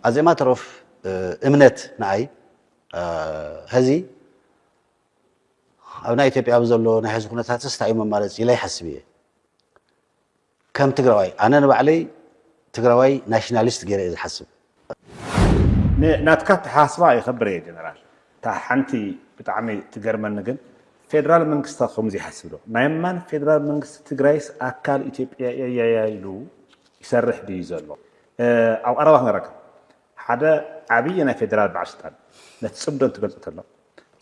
As a matter of እምነት ንኣይ ሕዚ ኣብ ናይ ኢትዮጵያ ኣብ ዘሎ ናይ ሕዚ ኩነታትስ እንታይ እዩ መማረፂ ኢለ ይሓስብ እየ። ከም ትግራዋይ ኣነ ንባዕለይ ትግራዋይ ናሽናሊስት ገይረ እየ ዝሓስብ። ናትካ ኣተሓሳስባ የኸብር እየ ጀነራል። እታ ሓንቲ ብጣዕሚ ትገርመኒ ግን ፌደራል መንግስቲ ከምዚ ይሓስብ ዶ? ናይ ማን ፌደራል መንግስቲ ትግራይስ ኣካል ኢትዮጵያ እያ ኢሉ ይሰርሕ ድዩ ዘሎ? ኣብ ቀረባ ክነረካ ሓደ ዓብዪ ናይ ፌደራል በዓል ስልጣን ነቲ ፅምዶ እንትገልፅ ተሎ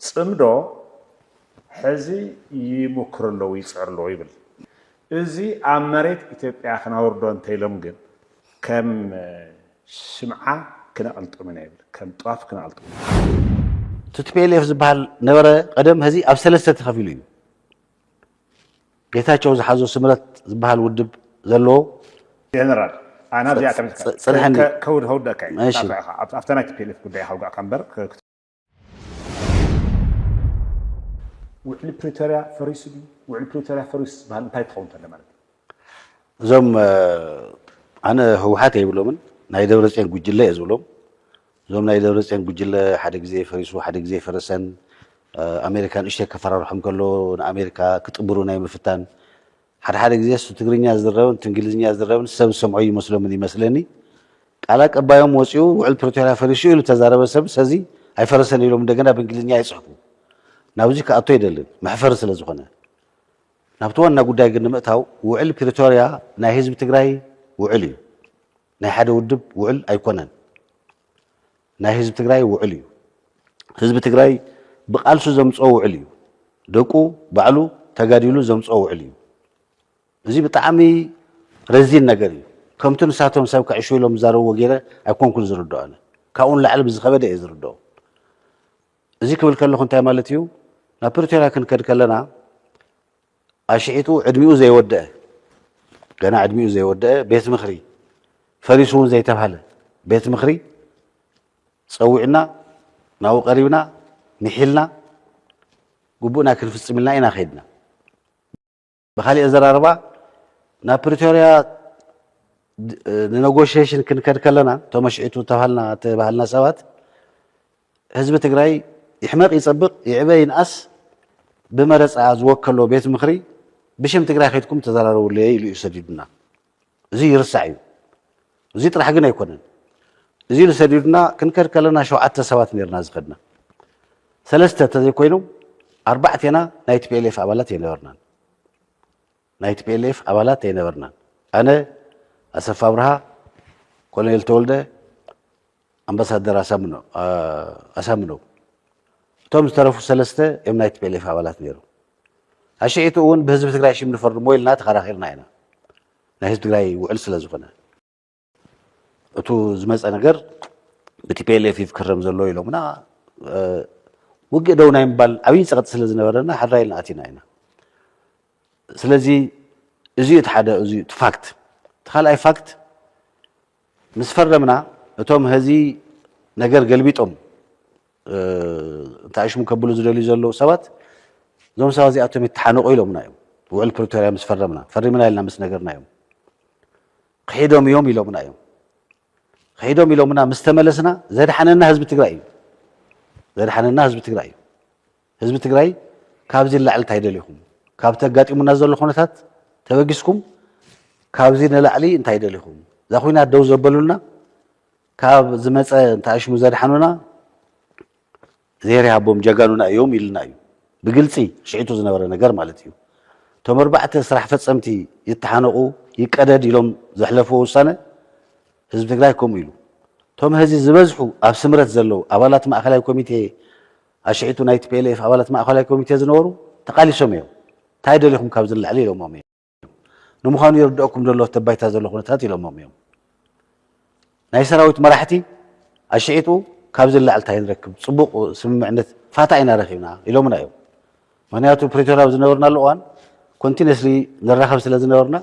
ፅምዶ ሕዚ ይሙክር ኣለዉ ይፅዕር ኣለዉ ይብል። እዚ ኣብ መሬት ኢትዮጵያ ክነውርዶ እንተኢሎም ግን ከም ሽምዓ ክነቐልጦም ኢና ይብል፣ ከም ጧፍ ክነቐልጦም ኢና። ቲ ቲ ፒ ኤል ኤፍ ዝበሃል ነበረ ቀደም፣ ሕዚ ኣብ ሰለስተ ተኸፊሉ እዩ። ጌታቸው ዝሓዞ ስምረት ዝበሃል ውድብ ዘለዎ ጀነራል ኣና እዚኣ ፅንሐኒ። ከውድካ ኣብታ ናይ ቲ ፒ ኤል ኤፍ ጉዳይ ከውጋእካ እምበር ውዕሊ ፕሪቶርያ ፈሪሱ ድዩ? ውዕሊ ፕሪቶርያ ፈሪሱ ዝበሃል እንታይ ትኸውን ተለ ማለት እዩ? እዞም ኣነ ህወሓት ኣይብሎምን፣ ናይ ደብረፅዮን ጉጅለ እየ ዝብሎም። እዞም ናይ ደብረፅዮን ጉጅለ ሓደ ግዜ ፈሪሱ ሓደ ግዜ ፈረሰን ኣሜሪካ ንእሽተይ ከፈራርሖም ከሎ ንኣሜሪካ ክጥብሩ ናይ ምፍታን ሓደ ሓደ ግዜ እሱ ትግርኛ ዝዝረብን እቲ እንግሊዝኛ ዝዝረብን ሰብ ዝሰምዖ ይመስሎምን ይመስለኒ። ቃል ኣቀባዮም ወፂኡ ውዕል ፕሪቶርያ ፈሪሱ ኢሉ ተዛረበ ሰብ ሰዚ ኣይፈረሰን ኢሎም እንደገና ብእንግሊዝኛ ይፅሕፉ። ናብዚ ክኣቶ ኣይደልን መሕፈሪ ስለ ዝኾነ። ናብቲ ዋና ጉዳይ ግን ንምእታው ውዕል ፕሪቶርያ ናይ ህዝቢ ትግራይ ውዕል እዩ። ናይ ሓደ ውድብ ውዕል ኣይኮነን። ናይ ህዝቢ ትግራይ ውዕል እዩ። ህዝቢ ትግራይ ብቃልሱ ዘምፅኦ ውዕል እዩ። ደቁ ባዕሉ ተጋዲሉ ዘምፅኦ ውዕል እዩ። እዚ ብጣዕሚ ረዚን ነገር እዩ። ከምቲ ንሳቶም ሰብ ክዕሹ ኢሎም ዝዛረብዎ ገይረ ኣይኮንኩን ዝርድኦ ኣነ። ካብኡ ንላዕሊ ብዝኸበደ እየ ዝርድኦ። እዚ ክብል ከለኹ እንታይ ማለት እዩ? ናብ ፕሪቶርያ ክንከድ ከለና ኣሽዒጡ ዕድሚኡ ዘይወደአ ገና ዕድሚኡ ዘይወደአ ቤት ምኽሪ ፈሪሱ እውን ዘይተባህለ ቤት ምኽሪ ፀዊዕና ናብኡ ቀሪብና ምሒልና ግቡእና ክንፍፅም ኢልና ኢና ከይድና። ብካሊእ ኣዘራርባ ናብ ፕሪቶርያ ንነጎሽሽን ክንከድ ከለና እቶም ኣሽዒጡ ተባሃልና ተባሃልና ሰባት ህዝቢ ትግራይ ይሕመቕ ይፀብቕ ይዕበ ይንኣስ ብመረፃ ዝወከሎ ቤት ምኽሪ ብሽም ትግራይ ከይድኩም ተዘራረቡለይ ኢሉ እዩ ሰዲዱና። እዚ ይርሳዕ እዩ። እዚ ጥራሕ ግን ኣይኮነን። እዚ ኢሉ ሰዲዱና ክንከድ ከለና ሸውዓተ ሰባት ነርና ዝኸድና። ሰለስተ ተዘይኮይኖም ኣርባዕቴና ናይ ቲ ፒ ኤል ኤፍ ኣባላት ኣይነበርናን። ናይ ቲ ፒ ኤል ኤፍ ኣባላት ኣይነበርናን። ኣነ፣ ኣሰፋ ኣብርሃ፣ ኮሎኔል ተወልደ፣ ኣምባሳደር ኣሳምነው እቶም ዝተረፉ ሰለስተ እዮም ናይ ቲ ፒ ኤል ኤፍ ኣባላት ነይሮም። ኣሽዒቱ እውን ብህዝቢ ትግራይ ሽም ንፈርሞ ኢልና ተኸራኺርና ኢና፣ ናይ ህዝቢ ትግራይ ውዕል ስለ ዝኾነ። እቱ ዝመፀ ነገር ብ ቲ ፒ ኤል ኤፍ እዩ ክክረም ዘሎ ኢሎምና። ውግእ ደው ናይ ምባል ዓብዪ ፀቕጢ ስለ ዝነበረና ሓድራ ኢልና ኣቲና ኢና። ስለዚ እዚ እቲ ሓደ እዚ እቲ ፋክት። እቲ ካልኣይ ፋክት ምስ ፈረምና እቶም ህዚ ነገር ገልቢጦም እንታይ ሽሙ ከብሉ ዝደልዩ ዘለዉ ሰባት እዞም ሰባት እዚኣቶም ይተሓነቑ ኢሎምና እዮም። ውዕል ፕሪቶርያ ምስ ፈረምና ፈሪምና ኢልና ምስ ነገርና እዮም ክሒዶም እዮም ኢሎምና እዮም። ክሒዶም ኢሎምና ምስ ተመለስና ዘድሓነና ህዝቢ ትግራይ እዩ። ዘድሓነና ህዝቢ ትግራይ እዩ። ህዝቢ ትግራይ ካብዚ ንላዕሊ እንታይ ደሊኹም? ካብቲ ኣጋጢሙና ዘሎ ኩነታት ተበጊስኩም ካብዚ ንላዕሊ እንታይ ደሊኹም? እዛ ኩናት ደው ዘበሉልና ካብ ዝመፀ እንታይ ሽሙ ዘድሓኑና እግዜር ይሃቦም ጀጋኑና እዮም ኢልና እዩ። ብግልፂ ሽዒቱ ዝነበረ ነገር ማለት እዩ። እቶም ኣርባዕተ ስራሕ ፈፀምቲ ይተሓነቑ ይቀደድ ኢሎም ዘሕለፍዎ ውሳነ ህዝቢ ትግራይ ከምኡ ኢሉ። እቶም ህዚ ዝበዝሑ ኣብ ስምረት ዘለዉ ኣባላት ማእኸላይ ኮሚቴ ኣሽዒቱ ናይ ቲ ፒ ኤል ኤፍ ኣባላት ማእኸላይ ኮሚቴ ዝነበሩ ተቓሊሶም እዮም። እንታይ ደሊኹም ካብዚ ንላዕሊ ኢሎሞም እዮም። ንምዃኑ ይርድኦኩም ዘሎ እቲ ባይታ ዘሎ ኩነታት ኢሎሞም እዮም። ናይ ሰራዊት መራሕቲ ኣሽዒጡ ካብዚ ንላዕሊ እንታይ ንረክብ፣ ፅቡቕ ስምምዕነት ፋታ ኢና ረኺብና ኢሎምና እዮም። ምክንያቱ ፕሪቶርያ ኣብ ዝነበርናሉ እዋን ኮንቲነስሊ ንራኸብ ስለ ዝነበርና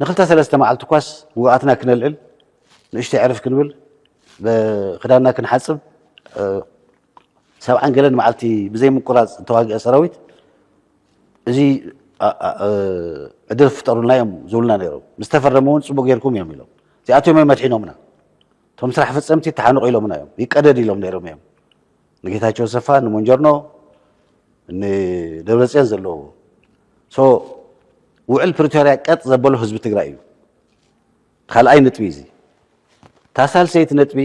ንክልተ ሰለስተ መዓልቲ ኳስ ውግኣትና ክነልዕል ንእሽተይ ዕርፍ ክንብል ክዳንና ክንሓፅብ ሰብዓን ገለን መዓልቲ ብዘይ ምቁራፅ ዝተዋግአ ሰራዊት እዚ ዕድል ፍጠሩልና እዮም ዝብሉና ነይሮም። ምስ ተፈረመ እውን ፅቡቅ ጌርኩም እዮም ኢሎም እዚኣቶም እዮም መድሒኖምና። እቶም ስራሕ ፈፀምቲ ተሓንቑ ኢሎምና እዮም፣ ይቀደድ ኢሎም ነይሮም እዮም። ንጌታቸው ሰፋ፣ ንሞንጀርኖ፣ ንደብረፅዮን ዘለዎ። ሶ ውዕል ፕሪቶርያ ቀጥ ዘበሎ ህዝቢ ትግራይ እዩ። ካልኣይ ነጥቢ እዚ። እታ ሳልሰይቲ ነጥቢ፣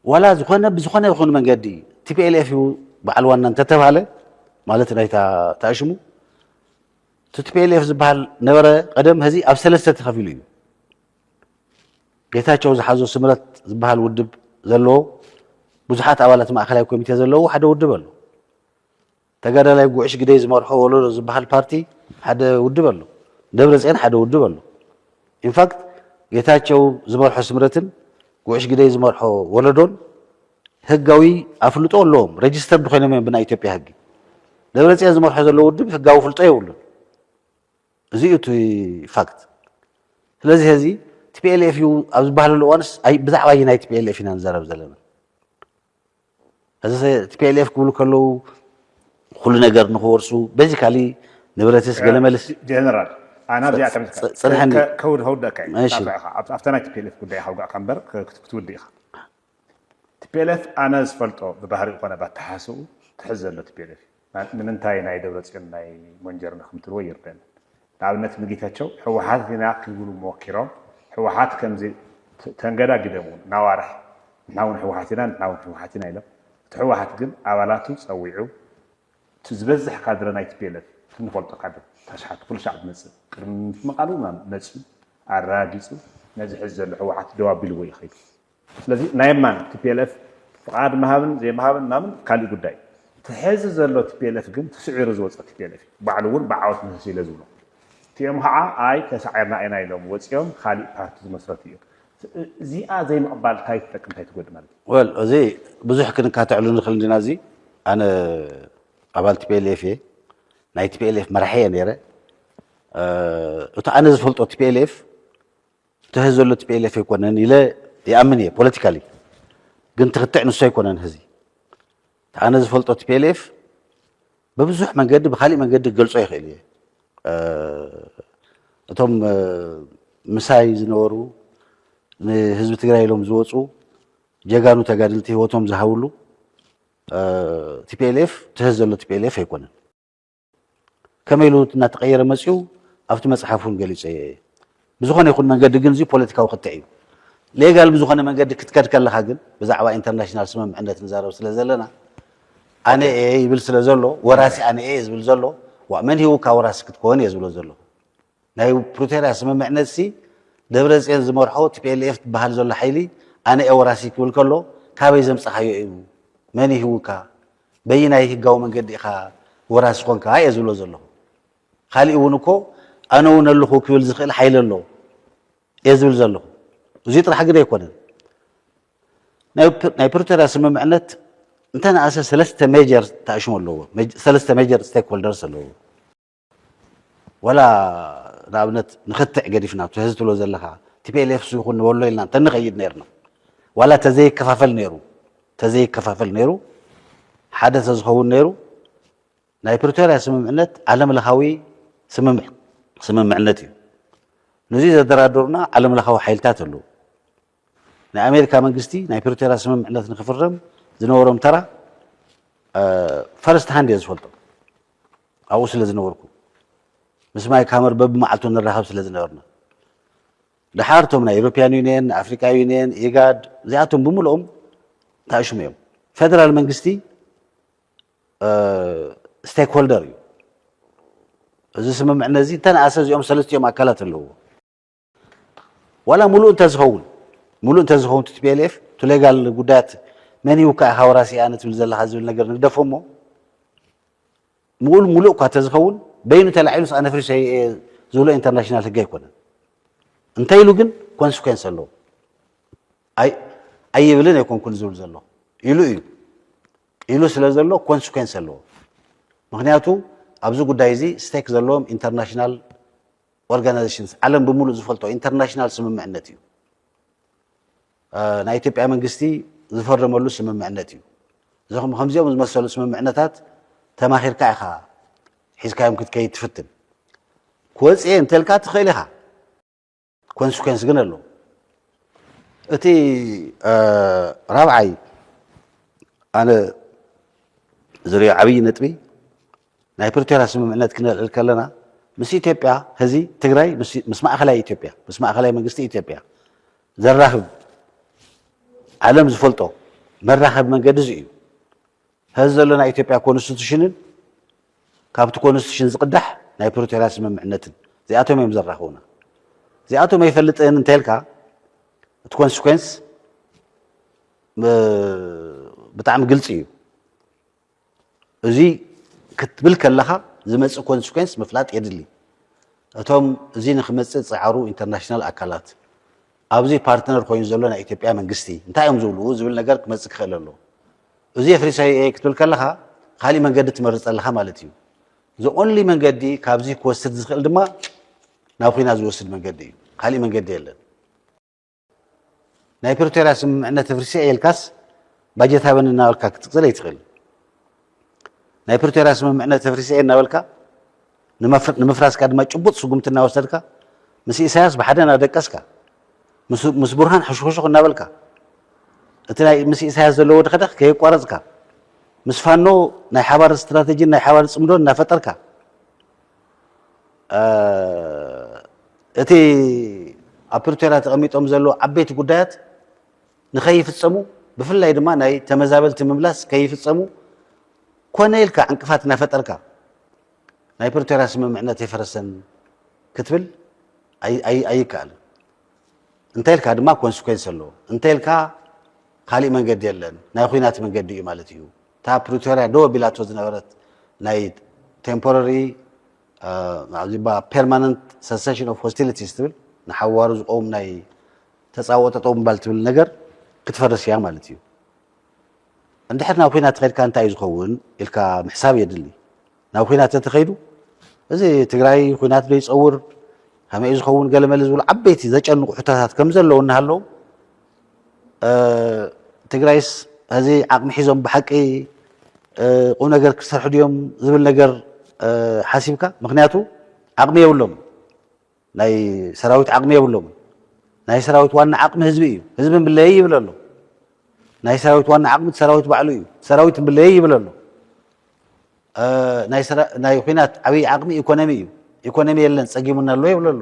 ዋላ ዝኾነ ብዝኾነ ይኹን መንገዲ ቲ ፒ ኤል ኤፍ እዩ በዓል ዋና እንተተባሃለ፣ ማለት ናይታ ታእሽሙ፣ እቲ ቲ ፒ ኤል ኤፍ ዝበሃል ነበረ ቀደም፣ ሀዚ ኣብ ሰለስተ ተኸፊሉ እዩ። ጌታቸው ዝሓዞ ስምረት ዝበሃል ውድብ ዘለዎ፣ ብዙሓት ኣባላት ማእኸላይ ኮሚቴ ዘለዎ ሓደ ውድብ ኣሎ። ተጋዳላይ ጉዕሽ ግደይ ዝመርሖ ወለዶ ዝበሃል ፓርቲ ሓደ ውድብ ኣሎ። ደብረፅዮን ሓደ ውድብ ኣሎ። ኢንፋክት ጌታቸው ዝመርሖ ስምረትን ጉዕሽ ግደይ ዝመርሖ ወለዶን ህጋዊ ኣፍልጦ ኣለዎም። ሬጅስተርድ ኮይኖም እዮም ብናይ ኢትዮጵያ ህጊ። ደብረፅዮን ዝመርሖ ዘሎ ውድብ ህጋዊ ፍልጦ የብሉን። እዚ እዩ እቲ ፋክት። ስለዚ ሀዚ ቲ ፒ ኤል ኤፍ እዩ ኣብ ዝበሃለሉ እዋንስ ኣይ-፣ ብዛዕባ ኣየናይ ቲ ፒ ኤል ኤፍ ኢና ንዛረብ ዘለና? እዚ ቲ ፒ ኤል ኤፍ ክብሉ ከለዉ ኩሉ ነገር ንክወርሱ፣ ቤዚካሊ ንብረትስ ገለ መልስ ጀነራል፣ ኣና እዚኣ ከም ጸ-፣ ጸ-፣ ጽንሐኒ። ከ-፣ ከውድ-፣ ከውደካ እዩ። እሺ። ናትኻ ኢኻ። ኣብ-፣ ኣብታ ናይ ቲ ፒ ኤል ኤፍ ጉዳይ ኢኻ ውግዕ እካ እምበር ክ-፣ ክት-፣ ክትውድእ ኢኻ። ቲ ፒ ኤል ኤፍ ኣነ ዝፈልጦ ብባህሪኡ ኮነ ባተሓሳስብኡ ትሕዝ ዘሎ ቲ ፒ ኤል ኤፍ እዩ። ና-፣ ንምንታይ ናይ ደብረጽዮን ናይ ሞንጀርኖ ከም ትብልዎ ይርደኒ። ንኣብነት ንጌታቸው ህወሓት ኢና ክብሉ ሞኪሮም፣ ህወሓት ከምዚ ተ-፣ ተንገዳጊዶም እውን እናዋርሕ ንሕና እውን ህወሓት ኢና፣ ንሕና እውን ህወሓት ኢና ኢሎም። እቲ ህወሓት ግን ኣባላቱ ጸዊዑ፣ እቲ ዝበዝሕ ካድረ ናይ ቲ ፒ ኤል ኤፍ፣ እቲ ንፈልጦ ካድረ፣ ታሽሓት ኩሉ ሻዕ ዝመጽእ፣ ቅድሚ ምፍንቓሉ መጺኡ፣ ኣረጋጊጹ፣ ነዚ ሕዚ ዘሎ ህወሓት ደው ኣቢልዎ እዩ ከይዱ። ስለዚ ናይ የማን ቲ ፒ ኤል ኤፍ ፍቓድ ምሃብን ዘይምሃብን ምናምን ካሊእ ጉዳይ። እቲ ሕዚ ዘሎ ቲ ፒ ኤል ኤፍ ግን ተስዒሩ ዝወፀ ቲ ፒ ኤል ኤፍ እዩ። ባዕሉ እውን ብዓወት ንህሲ ኢለ ዝብሎ። እቲኦም ከዓ ኣይ ተሳዒርና ኢና ኢሎም ወፂኦም ካሊእ ፓርቲ ዝመስረቱ እዮም። እዚኣ ዘይምቕባል እንታይ ትጠቅም እንታይ ትጎድእ ማለት እዩ? ወል፣ እዚ ብዙሕ ክንካትዕሉ ንኽእል እንዲና። እዚ ኣነ ኣባል ቲ ፒ ኤል ኤፍ እየ፣ ናይ ቲ ፒ ኤል ኤፍ መራሒ እየ ነይረ። እ፣ እቲ ኣነ ዝፈልጦ ቲ ፒ ኤል ኤፍ፣ እቲ ህዚ ዘሎ ቲ ፒ ኤል ኤፍ ኣይኮነን ኢለ ይኣምን እየ ፖለቲካሊ። ግን ትኽትዕ ንሱ ኣይኮነን ህዚ። እቲ ኣነ ዝፈልጦ ቲ ፒ ኤል ኤፍ ብብዙሕ መንገዲ፣ ብካሊእ መንገዲ ክገልጾ ይኽእል እየ። እ፣ እቶም፣ እ፣ ምሳይ ዝነበሩ፣ ንህዝቢ ትግራይ ኢሎም ዝወፁ ጀጋኑ ተጋደልቲ ህይወቶም ዝሃብሉ፣ እ፣ ቲ ፒ ኤል ኤፍ፣ እቲ ህዚ ዘሎ ቲ ፒ ኤል ኤፍ ኣይኮነን። ከመይ ኢሉ እናተቐየረ መፂኡ ኣብቲ መፅሓፍ እውን ገሊፀዮ እየ። ብዝኾነ ይኹን መንገዲ ግን እዚ ፖለቲካዊ ክትዕ እዩ። ሌጋል ብዝኾነ መንገዲ ክትከድ ከለኻ ግን ብዛዕባ ኢንተርናሽናል ስምምዕነት ንዛረብ ስለ ዘለና ኣነ እየ ይብል ስለ ዘሎ፣ ወራሲ ኣነ እየ ዝብል ዘሎ፣ ዋ መን ሂውካ ወራሲ ክትከውን እየ ዝብሎ ዘለኹ። ናይ ፕሪቶርያ ስምምዕነት ሲ ደብረፅዮን ዝመርሖ ቲ ፒ ኤል ኤፍ ትበሃል ዘሎ ሓይሊ ኣነ እየ ወራሲ ክብል ከሎ ካበይ ዘምፀኻዮ እዩ? መን ይህውካ? በይናይ ህጋዊ መንገዲ ኢኻ ወራሲ ኮንካ እየ ዝብሎ ዘለኹ። ካሊእ እውን እኮ ኣነ እውን ኣለኹ ክብል ዝኽእል ሓይሊ ኣሎ እየ ዝብል ዘለኹ። እዚ ጥራሕ ግን ኣይኮነን። ናይ ፕ-፣ ናይ ፕሪቶርያ ስምምዕነት እንተነኣሰ ሰለስተ ሜጀር ተኣሽሙ ኣለዎ። ሜጅ-፣ ሰለስተ ሜጀር ስቴክሆልደርስ ኣለዎ። ዋላ ንኣብነት ንኽትዕ ገዲፍና፣ እቲ ሕዚ ትብሎ ዘለኻ ቲ ፒ ኤል ኤፍ ሱ ይኹን ንበሎ ኢልና እንተንኸይድ ነይርና፣ ዋላ ተዘይከፋፈል ነይሩ፣ ተዘይከፋፈል ነይሩ፣ ሓደ ተዝኸውን ነይሩ፣ ናይ ፕሪቶርያ ስምምዕነት ዓለም ለኻዊ ስምምዕ-፣ ስምምዕነት እዩ። ንዚ ዘደራደሩና ዓለም ለኻዊ ሓይልታት ኣለዉ። ናይ ኣሜሪካ መንግስቲ ናይ ፕሪቶርያ ስምምዕነት ንክፍረም ዝነበሮም ተራ፣ እ፣ ፈርስት ሃንድ እየ ዝፈልጦ። ኣብኡ ስለ ዝነበርኩ፣ ምስ ማይክ ሃመር በብመዓልቱ ንራኸብ ስለ ዝነበርና። ደሓር እቶም ናይ ኢሮፒያን ዩኒየን፣ ኣፍሪካ ዩኒየን፣ ኢጋድ፣ እዚኣቶም ብምልኦም ተኣሽሙ እዮም። ፌደራል መንግስቲ፣ እ፣ ስቴክሆልደር እዩ። እዚ ስምምዕነት እዚ እንተነኣሰ እዚኦም ሰለስቲኦም ኣካላት ኣለዎ። ዋላ ሙሉእ እንተዝኸውን፣ ሙሉእ እንተዝኸውን እቲ ቲ ፒ ኤል ኤፍ፣ እቲ ሌጋል ጉዳያት መን ይውካ ኢኻ ወራሲ ኣነ ትብል ዘለኻ ዝብል ነገር ንግደፎ እሞ፣ ሙሉእ፣ ሙሉእ እኳ እንተዝኸውን፣ በይኑ ተላዒሉስ ኣነ ፍሪሰ እየ ዝብሎ ኢንተርናሽናል ህጊ ኣይኮነን። እንተ ኢሉ ግን ኮንስኮንስ ኣለዎ። ኣይ-፣ ኣይብልን ኣይኮንኩን ዝብል ዘለኹ። ኢሉ እዩ። ኢሉ ስለ ዘሎ ኮንስኮንስ ኣለዎ። ምኽንያቱ ኣብዚ ጉዳይ እዚ ስቴክ ዘለዎም ኢንተርናሽናል ኦርጋናይዜሽንስ፣ ዓለም ብምሉእ ዝፈልጦ ኢንተርናሽናል ስምምዕነት እዩ። እ፣ ናይ ኢትዮጵያ መንግስቲ ዝፈረመሉ ስምምዕነት እዩ። እዞም ከምዚኦም ዝመሰሉ ስምምዕነታት ተማኺርካ ኢኻ ሒዝካዮም ክትከይድ ትፍትን። ክወፅእ እየ እንተልካ ትኽእል ኢኻ። ኮንስኮንስ ግን ኣለዎ። እቲ ራብዓይ ኣነ ዝሪኦ ዓብዪ ነጥቢ ናይ ፕሪቶርያ ስምምዕነት ክነልዕል ከለና ምስ ኢትዮጵያ ሕዚ ትግራይ ምስ ማእኸላይ ኢትዮጵያ ምስ ማእኸላይ መንግስቲ ኢትዮጵያ ዘራኽብ ዓለም ዝፈልጦ መራኸቢ መንገዲ እዚ እዩ። ሕዚ ዘሎ ናይ ኢትዮጵያ ኮንስቲቱሽንን ካብቲ ኮንስቲቱሽን ዝቕዳሕ ናይ ፕሪቶርያ ስምምዕነትን እዚኣቶም እዮም ዘራኽቡና። እዚኣቶም ኣይፈልጥን እንተልካ እቲ ኮንስኮንስ ብጣዕሚ ግልፂ እዩ። እዚ ክትብል ከለኻ ዝመፅእ ኮንስኮንስ ምፍላጥ የድሊ። እቶም እዚ ንክመፅእ ዝፀዓሩ ኢንተርናሽናል ኣካላት ኣብዚ ፓርትነር ኮይኑ ዘሎ ናይ ኢትዮጵያ መንግስቲ እንታይ እዮም ዝብሉ ዝብል ነገር ክመፅእ ክኽእል ኣሎ። እዚ የፍሪሰ እየ ክትብል ከለኻ ካሊእ መንገዲ ትመርፅ ኣለኻ ማለት እዩ። The only መንገዲ ካብዚ ክወስድ ዝኽእል ድማ ናብ ኹናት ዝወስድ መንገዲ እዩ። ካሊእ መንገዲ የለን። ናይ ፕሪቶርያ ስምምዕነት ተፍሪሰ እየ ኢልካስ ባጀት ሃበኒ እናበልካ ክትቅፅል ኣይትኽእል። ናይ ፕሪቶርያ ስምምዕነት ተፍሪሰ እየ እናበልካ ንምፍራስካ ድማ ጭቡጥ ስጉምቲ እናወሰድካ ምስ ኢሳያስ ብሓደ እናደቀስካ ምስ ቡርሃን ሕሹኽሹኽ እናበልካ እቲ ናይ ምስ ኢሳያስ ዘለዎ ድኸደኽ ከየቋረፅካ ምስ ፋኖ ናይ ሓባር ስትራተጂን ናይ ሓባር ፅምዶን እናፈጠርካ እቲ ኣብ ፕሪቶርያ ተቐሚጦም ዘለዉ ዓበይቲ ጉዳያት ንኸይፍፀሙ ብፍላይ ድማ ናይ ተመዛበልቲ ምምላስ ከይፍፀሙ ኮነ ኢልካ ዕንቅፋት እናፈጠርካ ናይ ፕሪቶርያ ስምምዕነት የፈረሰን ክትብል ኣይከኣልን። እንተ ኢልካ ድማ ኮንስኮንስ ኣለዎ። እንተ ኢልካ ካሊእ መንገዲ የለን፣ ናይ ኹናት መንገዲ እዩ ማለት እዩ። እታ ፕሪቶርያ ደው ኣቢላቶ ዝነበረት ናይ ቴምፖራሪ ኣብዚ permanent cessation of hostilities ትብል ንሓዋሩ ዝቀውም ናይ ተፃወ ጠጠው ምባል ትብል ነገር ክትፈርስ እያ ማለት እዩ። እንድሕር ናብ ኹናት ተኸድካ እንታይ እዩ ዝኸውን ኢልካ ምሕሳብ የድሊ። ናብ ኹናት ተተኸይዱ እዚ ትግራይ ኹናት ዶ ይፀውር ከመይ እዩ ዝኸውን ገለመለ ዝብሉ ዓበይቲ ዘጨንቁ ሕቶታት ከም ዘለዉ እናሃለዉ ትግራይስ ሕዚ ዓቕሚ ሒዞም ብሓቂ ቁም ነገር ክሰርሑ ድዮም ዝብል ነገር ሓሲብካ ምክንያቱ ዓቕሚ የብሎም ናይ ሰራዊት ዓቕሚ የብሎምን። ናይ ሰራዊት ዋና ዓቕሚ ህዝቢ እዩ። ህዝቢ እምብለየይ ይብል ኣሎ። ናይ ሰራዊት ዋና ዓቕሚ እቲ ሰራዊት ባዕሉ እዩ። ሰራዊት እምብለየይ ይብል ኣሎ። ናይ ኹናት ዓብዪ ዓቕሚ ኢኮኖሚ እዩ። ኢኮኖሚ የለን ፀጊሙና ኣሎ ይብል ኣሎ።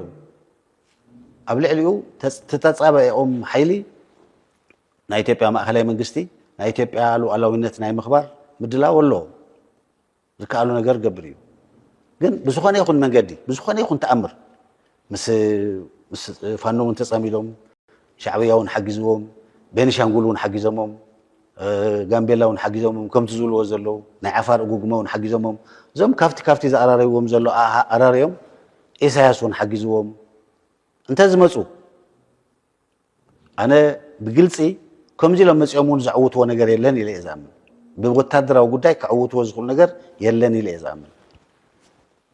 ኣብ ልዕሊኡ ተፃባኢኦም ሓይሊ ናይ ኢትዮጵያ ማእኸላይ መንግስቲ ናይ ኢትዮጵያ ሉዓላዊነት ናይ ምኽባር ምድላው ኣለዎ። ዝከኣሎ ነገር ገብር እዩ። ግን ብዝኾነ ይኹን መንገዲ ብዝኾነ ይኹን ተኣምር ምስ ፋኖ እውን ተፀሚዶም ሻዕብያ እውን ሓጊዝዎም ቤኒሻንጉል እውን ሓጊዞሞም ጋምቤላ እውን ሓጊዞሞም ከምቲ ዝብልዎ ዘለዉ ናይ ዓፋር እጉግመ እውን ሓጊዞሞም እዞም ካብቲ ካብቲ ዝኣራረይዎም ዘሎ ኣራርዮም ኢሳያስ እውን ሓጊዝዎም እንተዝመፁ ኣነ ብግልፂ ከምዚ ኢሎም መፂኦም እውን ዘዕውትዎ ነገር የለን ኢለ እየ ዝኣምን። ብወታደራዊ ጉዳይ ከዕውትዎ ዝኽእሉ ነገር የለን ኢለ እየ ዝኣምን።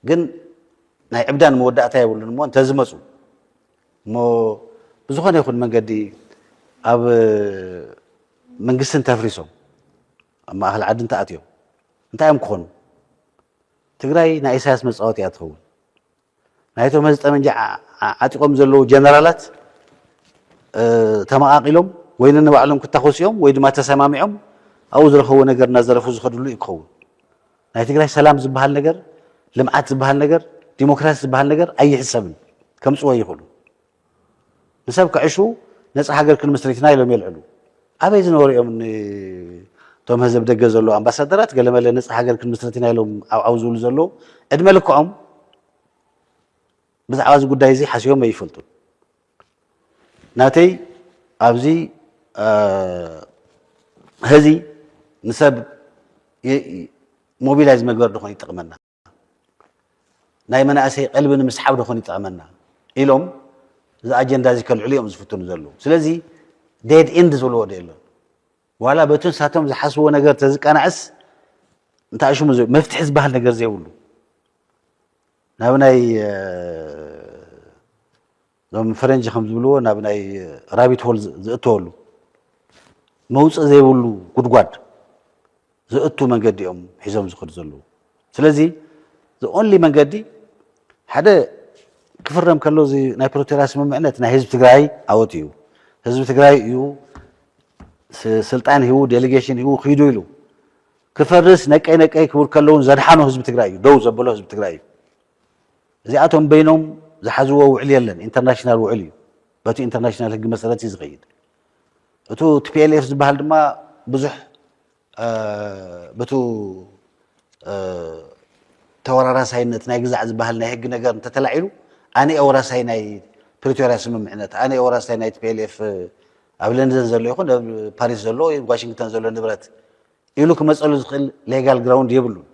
ግን ናይ ዕብዳን መወዳእታ የብሉን እሞ እንተዝመፁ እሞ ብዝኾነ ይኹን መንገዲ ኣብ መንግስቲ እንተፍሪሶም ኣብ ማእኸል ዓዲ እንተኣትዮም እንታይ እዮም ክኾኑ? ትግራይ ናይ ኢሳያስ መፃወቲ እያ ትኸውን። ናይቶም ሕዚ ጠመንጃ ዓጢቖም ዘለዉ ጀነራላት ተመቓቒሎም ወይ ነንባዕሎም ክታኾሱ እዮም ወይ ድማ ተሰማሚዖም ኣብኡ ዝረኸብዎ ነገር እናዘረፉ ዝኸድሉ እዩ ክኸውን። ናይ ትግራይ ሰላም ዝበሃል ነገር፣ ልምዓት ዝበሃል ነገር፣ ዲሞክራሲ ዝበሃል ነገር ኣይሕሰብን። ከምፅዎ ይኽእሉ። ንሰብ ክዕሹ ነፃ ሃገር ክንምስርት ኢና ኢሎም የልዕሉ። ኣበይ ዝነበሩ እዮም እቶም ህዝብ ደገ ዘለዉ ኣምባሳደራት ገለመለ ነፃ ሃገር ክንምስርት ኢና ኢሎም ዓውዓው ዝብሉ ዘለዉ ዕድመ ልክዖም ብዛዕባ እዚ ጉዳይ እዚ ሓሲቦም ኣይፈልጡን። ናተይ ኣብዚ ሕዚ ንሰብ ሞቢላይዝ መግበር ድኾን ይጠቕመና፣ ናይ መናእሰይ ቀልቢ ንምስሓብ ድኾን ይጠቕመና ኢሎም እዚ ኣጀንዳ እዚ ከልዕሉ እዮም ዝፍትኑ ዘለዉ። ስለዚ ዴድ ኤንድ ዝብልዎ ዶ የለን። ዋላ በቲ ንሳቶም ዝሓስብዎ ነገር ተዝቀናዕስ እንታይ ሽሙ መፍትሒ ዝበሃል ነገር ዘይብሉ ናብ ናይ እዞም ፈረንጂ ከም ዝብልዎ ናብ ናይ ራቢት ሆል ዝእተወሉ መውፅእ ዘይብሉ ጉድጓድ ዝእቱ መንገዲ እዮም ሒዞም ዝኸዱ ዘለዉ። ስለዚ the only መንገዲ ሓደ ክፍረም ከሎ እዚ ናይ ፕሪቶርያ ስምምዕነት ናይ ህዝቢ ትግራይ ዓወት እዩ። ህዝቢ ትግራይ እዩ ስልጣን ሂቡ፣ ዴሊጌሽን ሂቡ ኪዱ ኢሉ ክፈርስ ነቀይ ነቀይ ክብል ከለውን ዘድሓኖ ህዝቢ ትግራይ እዩ፣ ደው ዘበሎ ህዝቢ ትግራይ እዩ። እዚኣቶም በይኖም ዝሓዝዎ ውዕል የለን፣ ኢንተርናሽናል ውዕል እዩ። በቲ ኢንተርናሽናል ህጊ መሰረት እዩ ዝኸይድ። እቱ ቲ ፒ ኤል ኤፍ ዝበሃል ድማ ብዙሕ በቱ ተወራራሳይነት ናይ ግዛዕ ዝበሃል ናይ ህጊ ነገር እንተተላዒሉ፣ ኣነ እየ ወራሳይ ናይ ፕሪቶርያ ስምምዕነት፣ ኣነ እየ ወራሳይ ናይ ቲ ፒ ኤል ኤፍ፣ ኣብ ለንደን ዘሎ ይኹን ኣብ ፓሪስ ዘሎ ወይ ዋሽንግተን ዘሎ ንብረት ኢሉ ክመፀሉ ዝኽእል ሌጋል ግራውንድ የብሉን።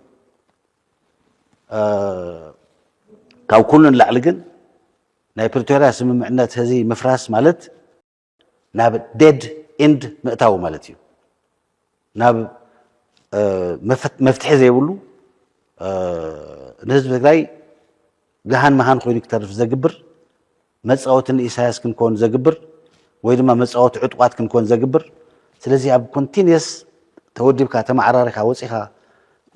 ካብ ኩሉ ንላዕሊ ግን ናይ ፕሪቶርያ ስምምዕነት ህዚ ምፍራስ ማለት ናብ ዴድ ኢንድ ምእታው ማለት እዩ። ናብ መፍትሒ ዘይብሉ፣ ንህዝቢ ትግራይ ገሃን መሃን ኮይኑ ክተርፍ ዘግብር፣ መፃወቲ ንኢሳያስ ክንኮን ዘግብር፣ ወይ ድማ መፃወቲ ዕጡቓት ክንኮን ዘግብር። ስለዚ ኣብ ኮንቲኒየስ ተወዲብካ ተመዓራሪኻ ወፂኻ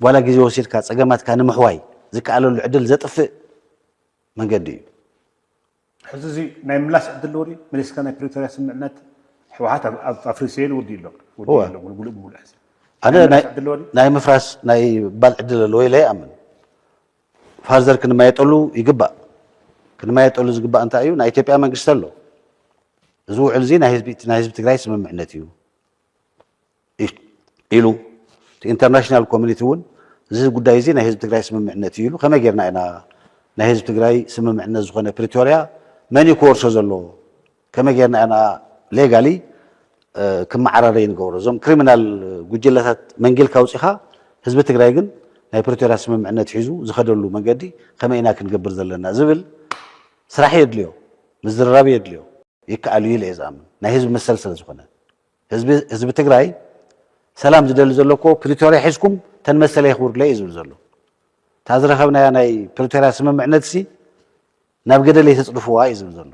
ዋላ ግዜ ወሲድካ ፀገማትካ ንምሕዋይ ዝከኣለሉ ዕድል ዘጥፍእ መንገዲ እዩ። ሕዚ እዚ ናይ ምላስ ዕድል ኣለዎ ድዩ? መሊስካ ናይ ፕሪቶርያ ስምምዕነት ህወሓት ኣፍሪሰ ኢሉ ወዲኡ ኣሎ። ወዲኡ ኣሎ ሙሉእ ብሙሉእ ሕዚ። ኣነ ናይ ምፍራስ ናይ ባል ዕድል ኣለዎ ኢለ ይኣምን። ፋርዘር ክንማየጠሉ ይግባእ። ክንማየጠሉ ዝግባእ እንታይ እዩ? ናይ ኢትዮጵያ መንግስቲ ኣሎ። እዚ ውዕል እዚ ናይ ህዝቢ ትግራይ ስምምዕነት እዩ ኢሉ፣ እቲ ኢንተርናሽናል ኮሚኒቲ እውን እዚ ጉዳይ እዚ ናይ ህዝቢ ትግራይ ስምምዕነት እዩ ኢሉ፣ ከመይ ጌርና ኢና ናይ ህዝቢ ትግራይ ስምምዕነት ዝኾነ ፕሪቶርያ መን እዩ ክወርሶ ዘለዎ? ከመይ ጌርና ኢና ሌጋሊ ክመዓራረይ ንገብሮ? እዞም ክሪሚናል ጉጅለታት መንጊልካ ኣውፂኻ፣ ህዝቢ ትግራይ ግን ናይ ፕሪቶርያ ስምምዕነት ሒዙ ዝኸደሉ መንገዲ ከመይ ኢና ክንገብር ዘለና ዝብል ስራሕ የድልዮ፣ ምዝርራብ የድልዮ። ይከኣል እዩ ኢለ እየ ዝኣምን፣ ናይ ህዝቢ መሰል ስለ ዝኾነ። ህዝቢ ትግራይ ሰላም ዝደሊ ዘሎ እኮ ፕሪቶርያ ሒዝኩም ተን መሰለይ የኽብሩለይ እዩ ዝብል ዘሎ። እታ ዝረኸብናያ ናይ ፕሪቶርያ ስምምዕነት ሲ ናብ ገደለይ ተፅድፍዋ እዩ ዝብል ዘሎ።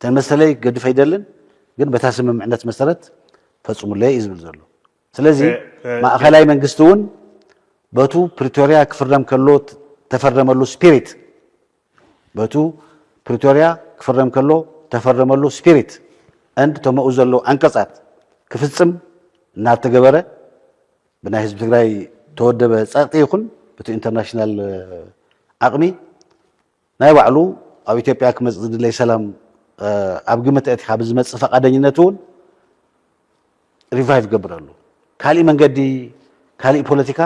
ተን መሰለይ ክገድፍ ኣይደልን፣ ግን በታ ስምምዕነት መሰረት ፈፅሙለይ እዩ ዝብል ዘሎ። ስለዚ ማእኸላይ መንግስቲ እውን በቱ ፕሪቶርያ ክፍረም ከሎ ተፈረመሉ ስፒሪት በቱ ፕሪቶርያ ክፍረም ከሎ ተፈረመሉ ስፒሪት and ተመኡ ዘለዉ ዓንቀፃት ክፍፅም እናተገበረ ብናይ ህዝቢ ትግራይ ተወደበ ፀቕጢ ይኹን በቲ ኢንተርናሽናል ዓቕሚ ናይ ባዕሉ ኣብ ኢትዮጵያ ክመፅእ ዝድለይ ሰላም ኣብ ግምት ኣእቲኻ ብዝመፅእ ፈቓደኝነት እውን ሪቫይቭ ገብረሉ ካሊእ መንገዲ ካሊእ ፖለቲካ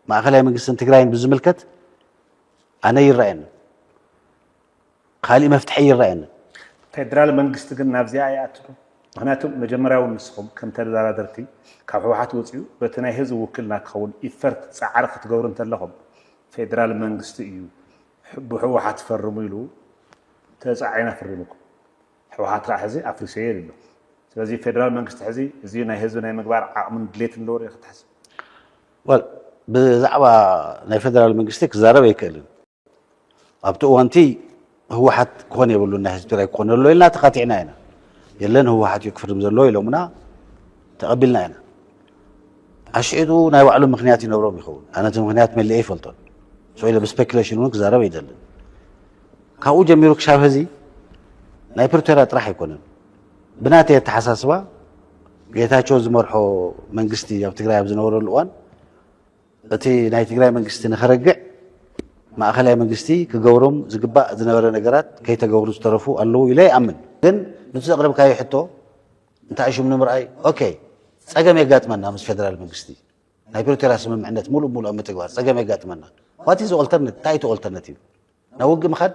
ማእኸላይ መንግስትን ትግራይን ብዝምልከት ኣነ ይረኣየኒ ካሊእ መፍትሒ ይረኣየኒ። ፌደራል መንግስቲ ግን ናብዚኣ ይኣቱ ዶ? ምክንያቱ መጀመርያ እውን ንስኹም ከም ተደራደርቲ ካብ ህወሓት ወፂኡ በቲ ናይ ህዝቢ ውክልና ክኸውን ኢፈርት ፃዕሪ ክትገብሩ እንተለኹም ፌደራል መንግስቲ እዩ ብህወሓት ፈርሙ ኢሉ ተፃዒና ፈሪሙኩም። ህወሓት ከዓ ሕዚ ኣፍሪሰዮ ኢሉ ኣሎ። ስለዚ ፌደራል መንግስቲ ሕዚ እዚ ናይ ህዝቢ ናይ ምግባር ዓቕምን ድሌትን ኣለዎ ዶ ክትሓስብ? ብዛዕባ ናይ ፌደራል መንግስቲ ክዛረብ ኣይክእልን። ኣብቲ እዋንቲ ህወሓት ክኾን የብሉን ናይ ህዝቢ ትግራይ ክኾን ኣሎ ኢልና ተኻቲዕና ኢና። የለን ህወሓት እዩ ክፍርም ዘለዎ ኢሎምና ተቐቢልና ኢና። ኣሽዒጡ ናይ ባዕሉ ምክንያት ይነብሮም ይኸውን። ኣነ እቲ ምክንያት መሊአ ይፈልጦን። So ኢለ ብስፔኩሌሽን እውን ክዛረብ ኣይደልን። ካብኡ ጀሚሩ ክሻብ ሕዚ ናይ ፕሪቶርያ ጥራሕ ኣይኮነን። ብናተይ ኣተሓሳስባ ጌታቸው ዝመርሖ መንግስቲ ኣብ ትግራይ ኣብ ዝነበረሉ እዋን እቲ ናይ ትግራይ መንግስቲ ንኸረግዕ ማእኸላይ መንግስቲ ክገብሮም ዝግባእ ዝነበረ ነገራት ከይተገብሩ ዝተረፉ ኣለዉ ኢለ ይኣምን። ግን ንቲ ዘቕረብካዮ ሕቶ እንታይ ሽም ንምርኣይ ኦኬ ፀገም የጋጥመና ምስ ፌደራል መንግስቲ ናይ ፕሪቶርያ ስምምዕነት ሙሉእ ሙሉእ ኣብ ምትግባር ፀገም የጋጥመና። What is alternate እንታይ እቲ ኦልተርናቲቭ ናብ ውግእ ምኻድ?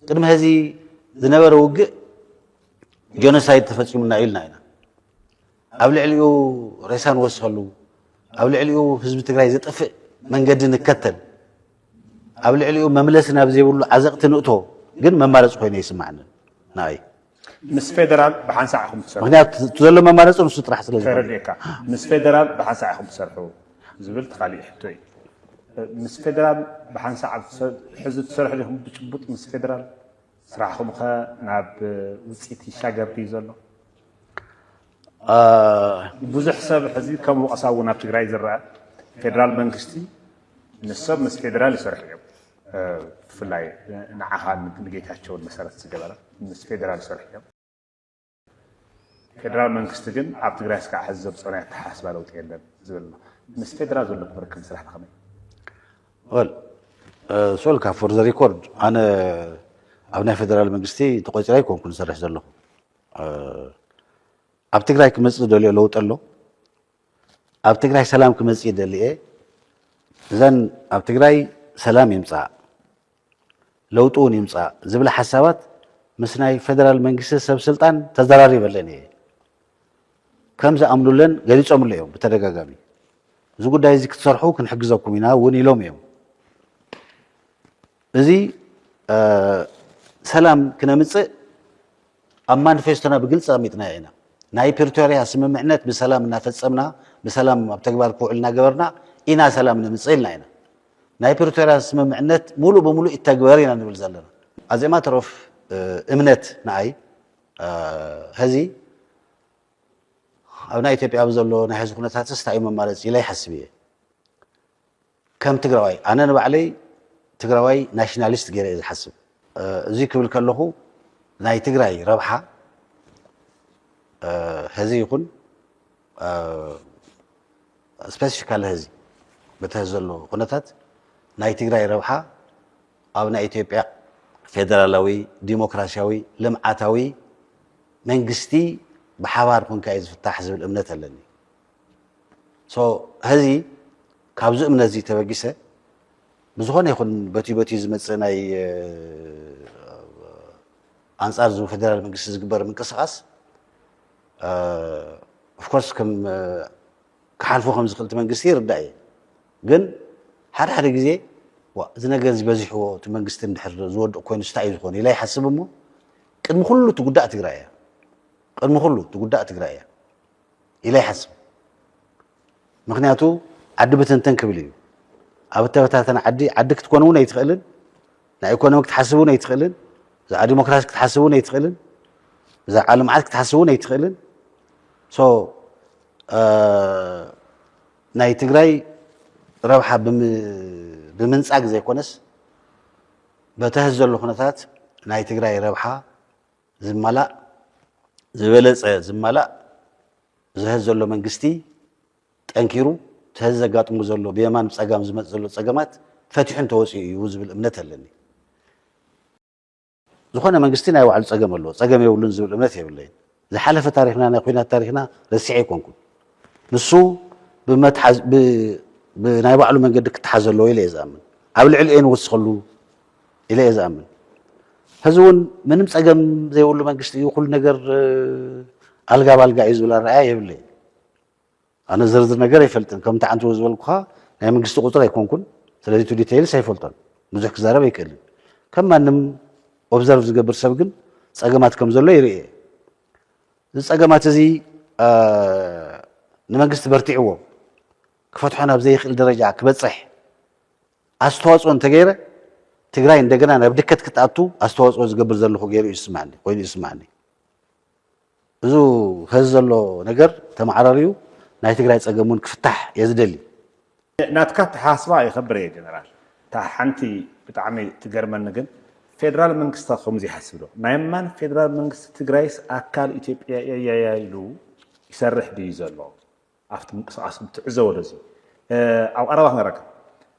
ቅድሚ ሕዚ ዝነበረ ውግእ ጀኖሳይድ ተፈፂሙና ኢልና ኢና። ኣብ ልዕሊኡ ሬሳ ንወስኸሉ፣ ኣብ ልዕሊኡ ህዝቢ ትግራይ ዘጥፍእ መንገዲ ንከተል፣ ኣብ ልዕሊኡ መምለሲ ናብ ዘይብሉ ዓዘቕቲ ንእቶ ግን መማረፂ ኮይኑ ኣይስማዓንን ንኣይ። ምስ ፌደራል ብሓንሳእ ኢኹም ትሰርሑ። ምክንያቱ እቲ ዘሎ መማረፂ ንሱ ጥራሕ ስለ ዝኾነ። ተረዲእካ። ምስ ፌደራል ብሓንሳእ ኢኹም ትሰርሑ ዝብል እቲ ካሊእ ሕቶ እዩ። ምስ ፌደራል ብሓንሳእ ኣብ ትሰ- ሕዚ ትሰርሑ ዲኹም ብጭቡጥ ምስ ፌደራል? ስራሕኹም ኸ ናብ ውፅኢት ይሻገር ድዩ ዘሎ? ብዙሕ ሰብ ሕዚ ከም ወቐሳ እውን ኣብ ትግራይ ዝረአ ፌደራል መንግስቲ ንሶም ምስ ፌደራል ይሰርሑ እዮም። ብፍላይ ንዓኻን ንጌታቸውን መሰረት ዝገበረ ምስ ፌደራል ይሰርሑ እዮም። ፌደራል መንግስቲ ግን ኣብ ትግራይ እስካዕ ሕዚ ዘምፅኦ ናይ ኣተሓሳስባ ለውጢ የለን ዝብል ኣሎ። ምስ ፌደራል ዘለኩም ርክብ ስራሕ ከመይ? ወል ሶልካ፣ for the record፣ ኣነ ኣብ ናይ ፌደራል መንግስቲ ተቆፂረ ኣይኮንኩን ዝሰርሕ ዘለኹ። ኣብ ትግራይ ክመፅእ ዝደልዮ ለውጢ ኣሎ። ኣብ ትግራይ ሰላም ክመፅእ ይደሊ እየ። እዘን ኣብ ትግራይ ሰላም ይምፃእ፣ ለውጢ እውን ይምፃእ ዝብል ሓሳባት ምስ ናይ ፌደራል መንግስቲ ሰብ ስልጣን ተዘራሪበለን እየ። ከም ዝኣምኑለን ገሊፆምሉ እዮም ብተደጋጋሚ። እዚ ጉዳይ እዚ ክትሰርሑ ክንሕግዘኩም ኢና እውን ኢሎም እዮም። እዚ ሰላም ክነምፅእ ኣብ ማኒፌስቶና ብግልፂ ኣቐሚጥና ኢና። ናይ ፕሪቶርያ ስምምዕነት ብሰላም እናፈፀምና፣ ብሰላም ኣብ ተግባር ክውዕል እናገበርና ኢና ሰላም ነምፅእ ኢልና ኢና። ናይ ፕሪቶርያ ስምምዕነት ሙሉእ ብሙሉእ ይተግበር ኢና ንብል ዘለና። ኣዜማ ተሮፍ እምነት ንኣይ ሕዚ ኣብ ናይ ኢትዮጵያ ኣብ ዘሎ ናይ ሕዚ ኩነታትስ እንታይ እዩ መማረፂ ኢለ ይሓስብ እየ። ከም ትግራዋይ፣ ኣነ ንባዕለይ ትግራዋይ ናሽናሊስት ገይረ እየ ዝሓስብ። እዚ ክብል ከለኹ ናይ ትግራይ ረብሓ ሕዚ ይኹን ስፔሲፊካሊ ሕዚ በቲ ሕዚ ዘሎ ኩነታት ናይ ትግራይ ረብሓ ኣብ ናይ ኢትዮጵያ ፌደራላዊ ዲሞክራሲያዊ ልምዓታዊ መንግስቲ ብሓባር ኮንካ እዩ ዝፍታሕ ዝብል እምነት ኣለኒ። ሕዚ ካብዚ እምነት እዚ ተበጊሰ ብዝኾነ ይኹን በቲ በቲ ዝመፅእ ናይ ኣንፃር እዚ ፌደራል መንግስቲ ዝግበር ምንቅስቃስ ኦፍኮርስ ከም ክሓልፎ ከም ዝኽእል እቲ መንግስቲ ይርዳእ እየ። ግን ሓደ ሓደ ግዜ ዋ እዚ ነገር እዚ በዚሕዎ እቲ መንግስቲ እንድሕር ዝወድቕ ኮይኑ ስታይ እዩ ዝኾነ ኢለ ይሓስብ እሞ ቅድሚ ኩሉ ትጉዳእ ትግራይ እያ። ቅድሚ ኩሉ ትጉዳእ ትግራይ እያ ኢለ ይሓስብ። ምክንያቱ ዓዲ ብትንትን ክብል እዩ። ኣብ እተበታተነ ዓዲ ዓዲ ክትኮን እውን ኣይትኽእልን። ናይ ኢኮኖሚ ክትሓስብ እውን ኣይትኽእልን። ብዛዕባ ዲሞክራሲ ክትሓስብ እውን ኣይትኽእልን። ብዛዕባ ልምዓት ክትሓስብ እውን ኣይትኽእልን። ሶ ናይ ትግራይ ረብሓ ብምንፃግ ዘይኮነስ በቲ ሕዚ ዘሎ ኩነታት ናይ ትግራይ ረብሓ ዝማላእ ዝበለፀ ዝማላእ እዚ ሕዚ ዘሎ መንግስቲ ጠንኪሩ እቲ ሕዚ ዘጋጥሙ ዘሎ ብየማን ብፀጋም ዝመፅ ዘሎ ፀገማት ፈቲሑ እንተወፂኡ እዩ ዝብል እምነት ኣለኒ። ዝኾነ መንግስቲ ናይ ባዕሉ ፀገም ኣለዎ፣ ፀገም የብሉን ዝብል እምነት የብለይን። ዝሓለፈ ታሪክና ናይ ኩናት ታሪክና ረሲዐ ኣይኮንኩን። ንሱ ብመትሓዝ- ብ- ብናይ ባዕሉ መንገዲ ክተሓዝ ኣለዎ ኢለ እየ ዝኣምን። ኣብ ልዕሊ እየ ንወስኸሉ ኢለ እየ ዝኣምን። ሕዚ እውን ምንም ፀገም ዘይብሉ መንግስቲ እዩ፣ ኩሉ ነገር ኣልጋ ባልጋ እዩ ዝብል ኣረኣያ የብለይን። ኣነ ዝርዝር ነገር ኣይፈልጥን። ከምቲ ዓንትዎ ዝበልኩኻ ናይ መንግስቲ ቁፅሪ ኣይኮንኩን። ስለዚ ቱ ዲቴይልስ ኣይፈልጦን። ብዙሕ ክዛረብ ኣይክእልን። ከም ማንም ኦብዘርቭ ዝገብር ሰብ ግን ፀገማት ከም ዘሎ ይርኢ እየ። እዚ ፀገማት እዚ ንመንግስቲ በርቲዕዎ ክፈትሖ ናብ ዘይኽእል ደረጃ ክበፅሕ ኣስተዋፅኦ እንተገይረ ትግራይ እንደገና ናብ ድከት ክትኣቱ ኣስተዋፅኦ ዝገብር ዘለኹ ገይሩ እዩ ዝስማዕኒ ኮይኑ እዩ ዝስማዕኒ። እዚ ኸዚ ዘሎ ነገር ተመዓራርዩ ናይ ትግራይ ፀገም እውን ክፍታሕ እየ ዝደሊ። ናትካ ኣተሓሳስባ የኸብር እየ ጀነራል። እታ ሓንቲ ብጣዕሚ ትገርመኒ ግን ፌደራል መንግስቲ ከምዚ ይሓስብ ዶ? ናይ ማን ፌደራል መንግስቲ? ትግራይስ ኣካል ኢትዮጵያ እያ ኢሉ ይሰርሕ ድዩ ዘሎ? ኣብቲ ምንቅስቃስ ትዕዘቦ ዶ እዚ ኣብ ቀረባ ክነረካ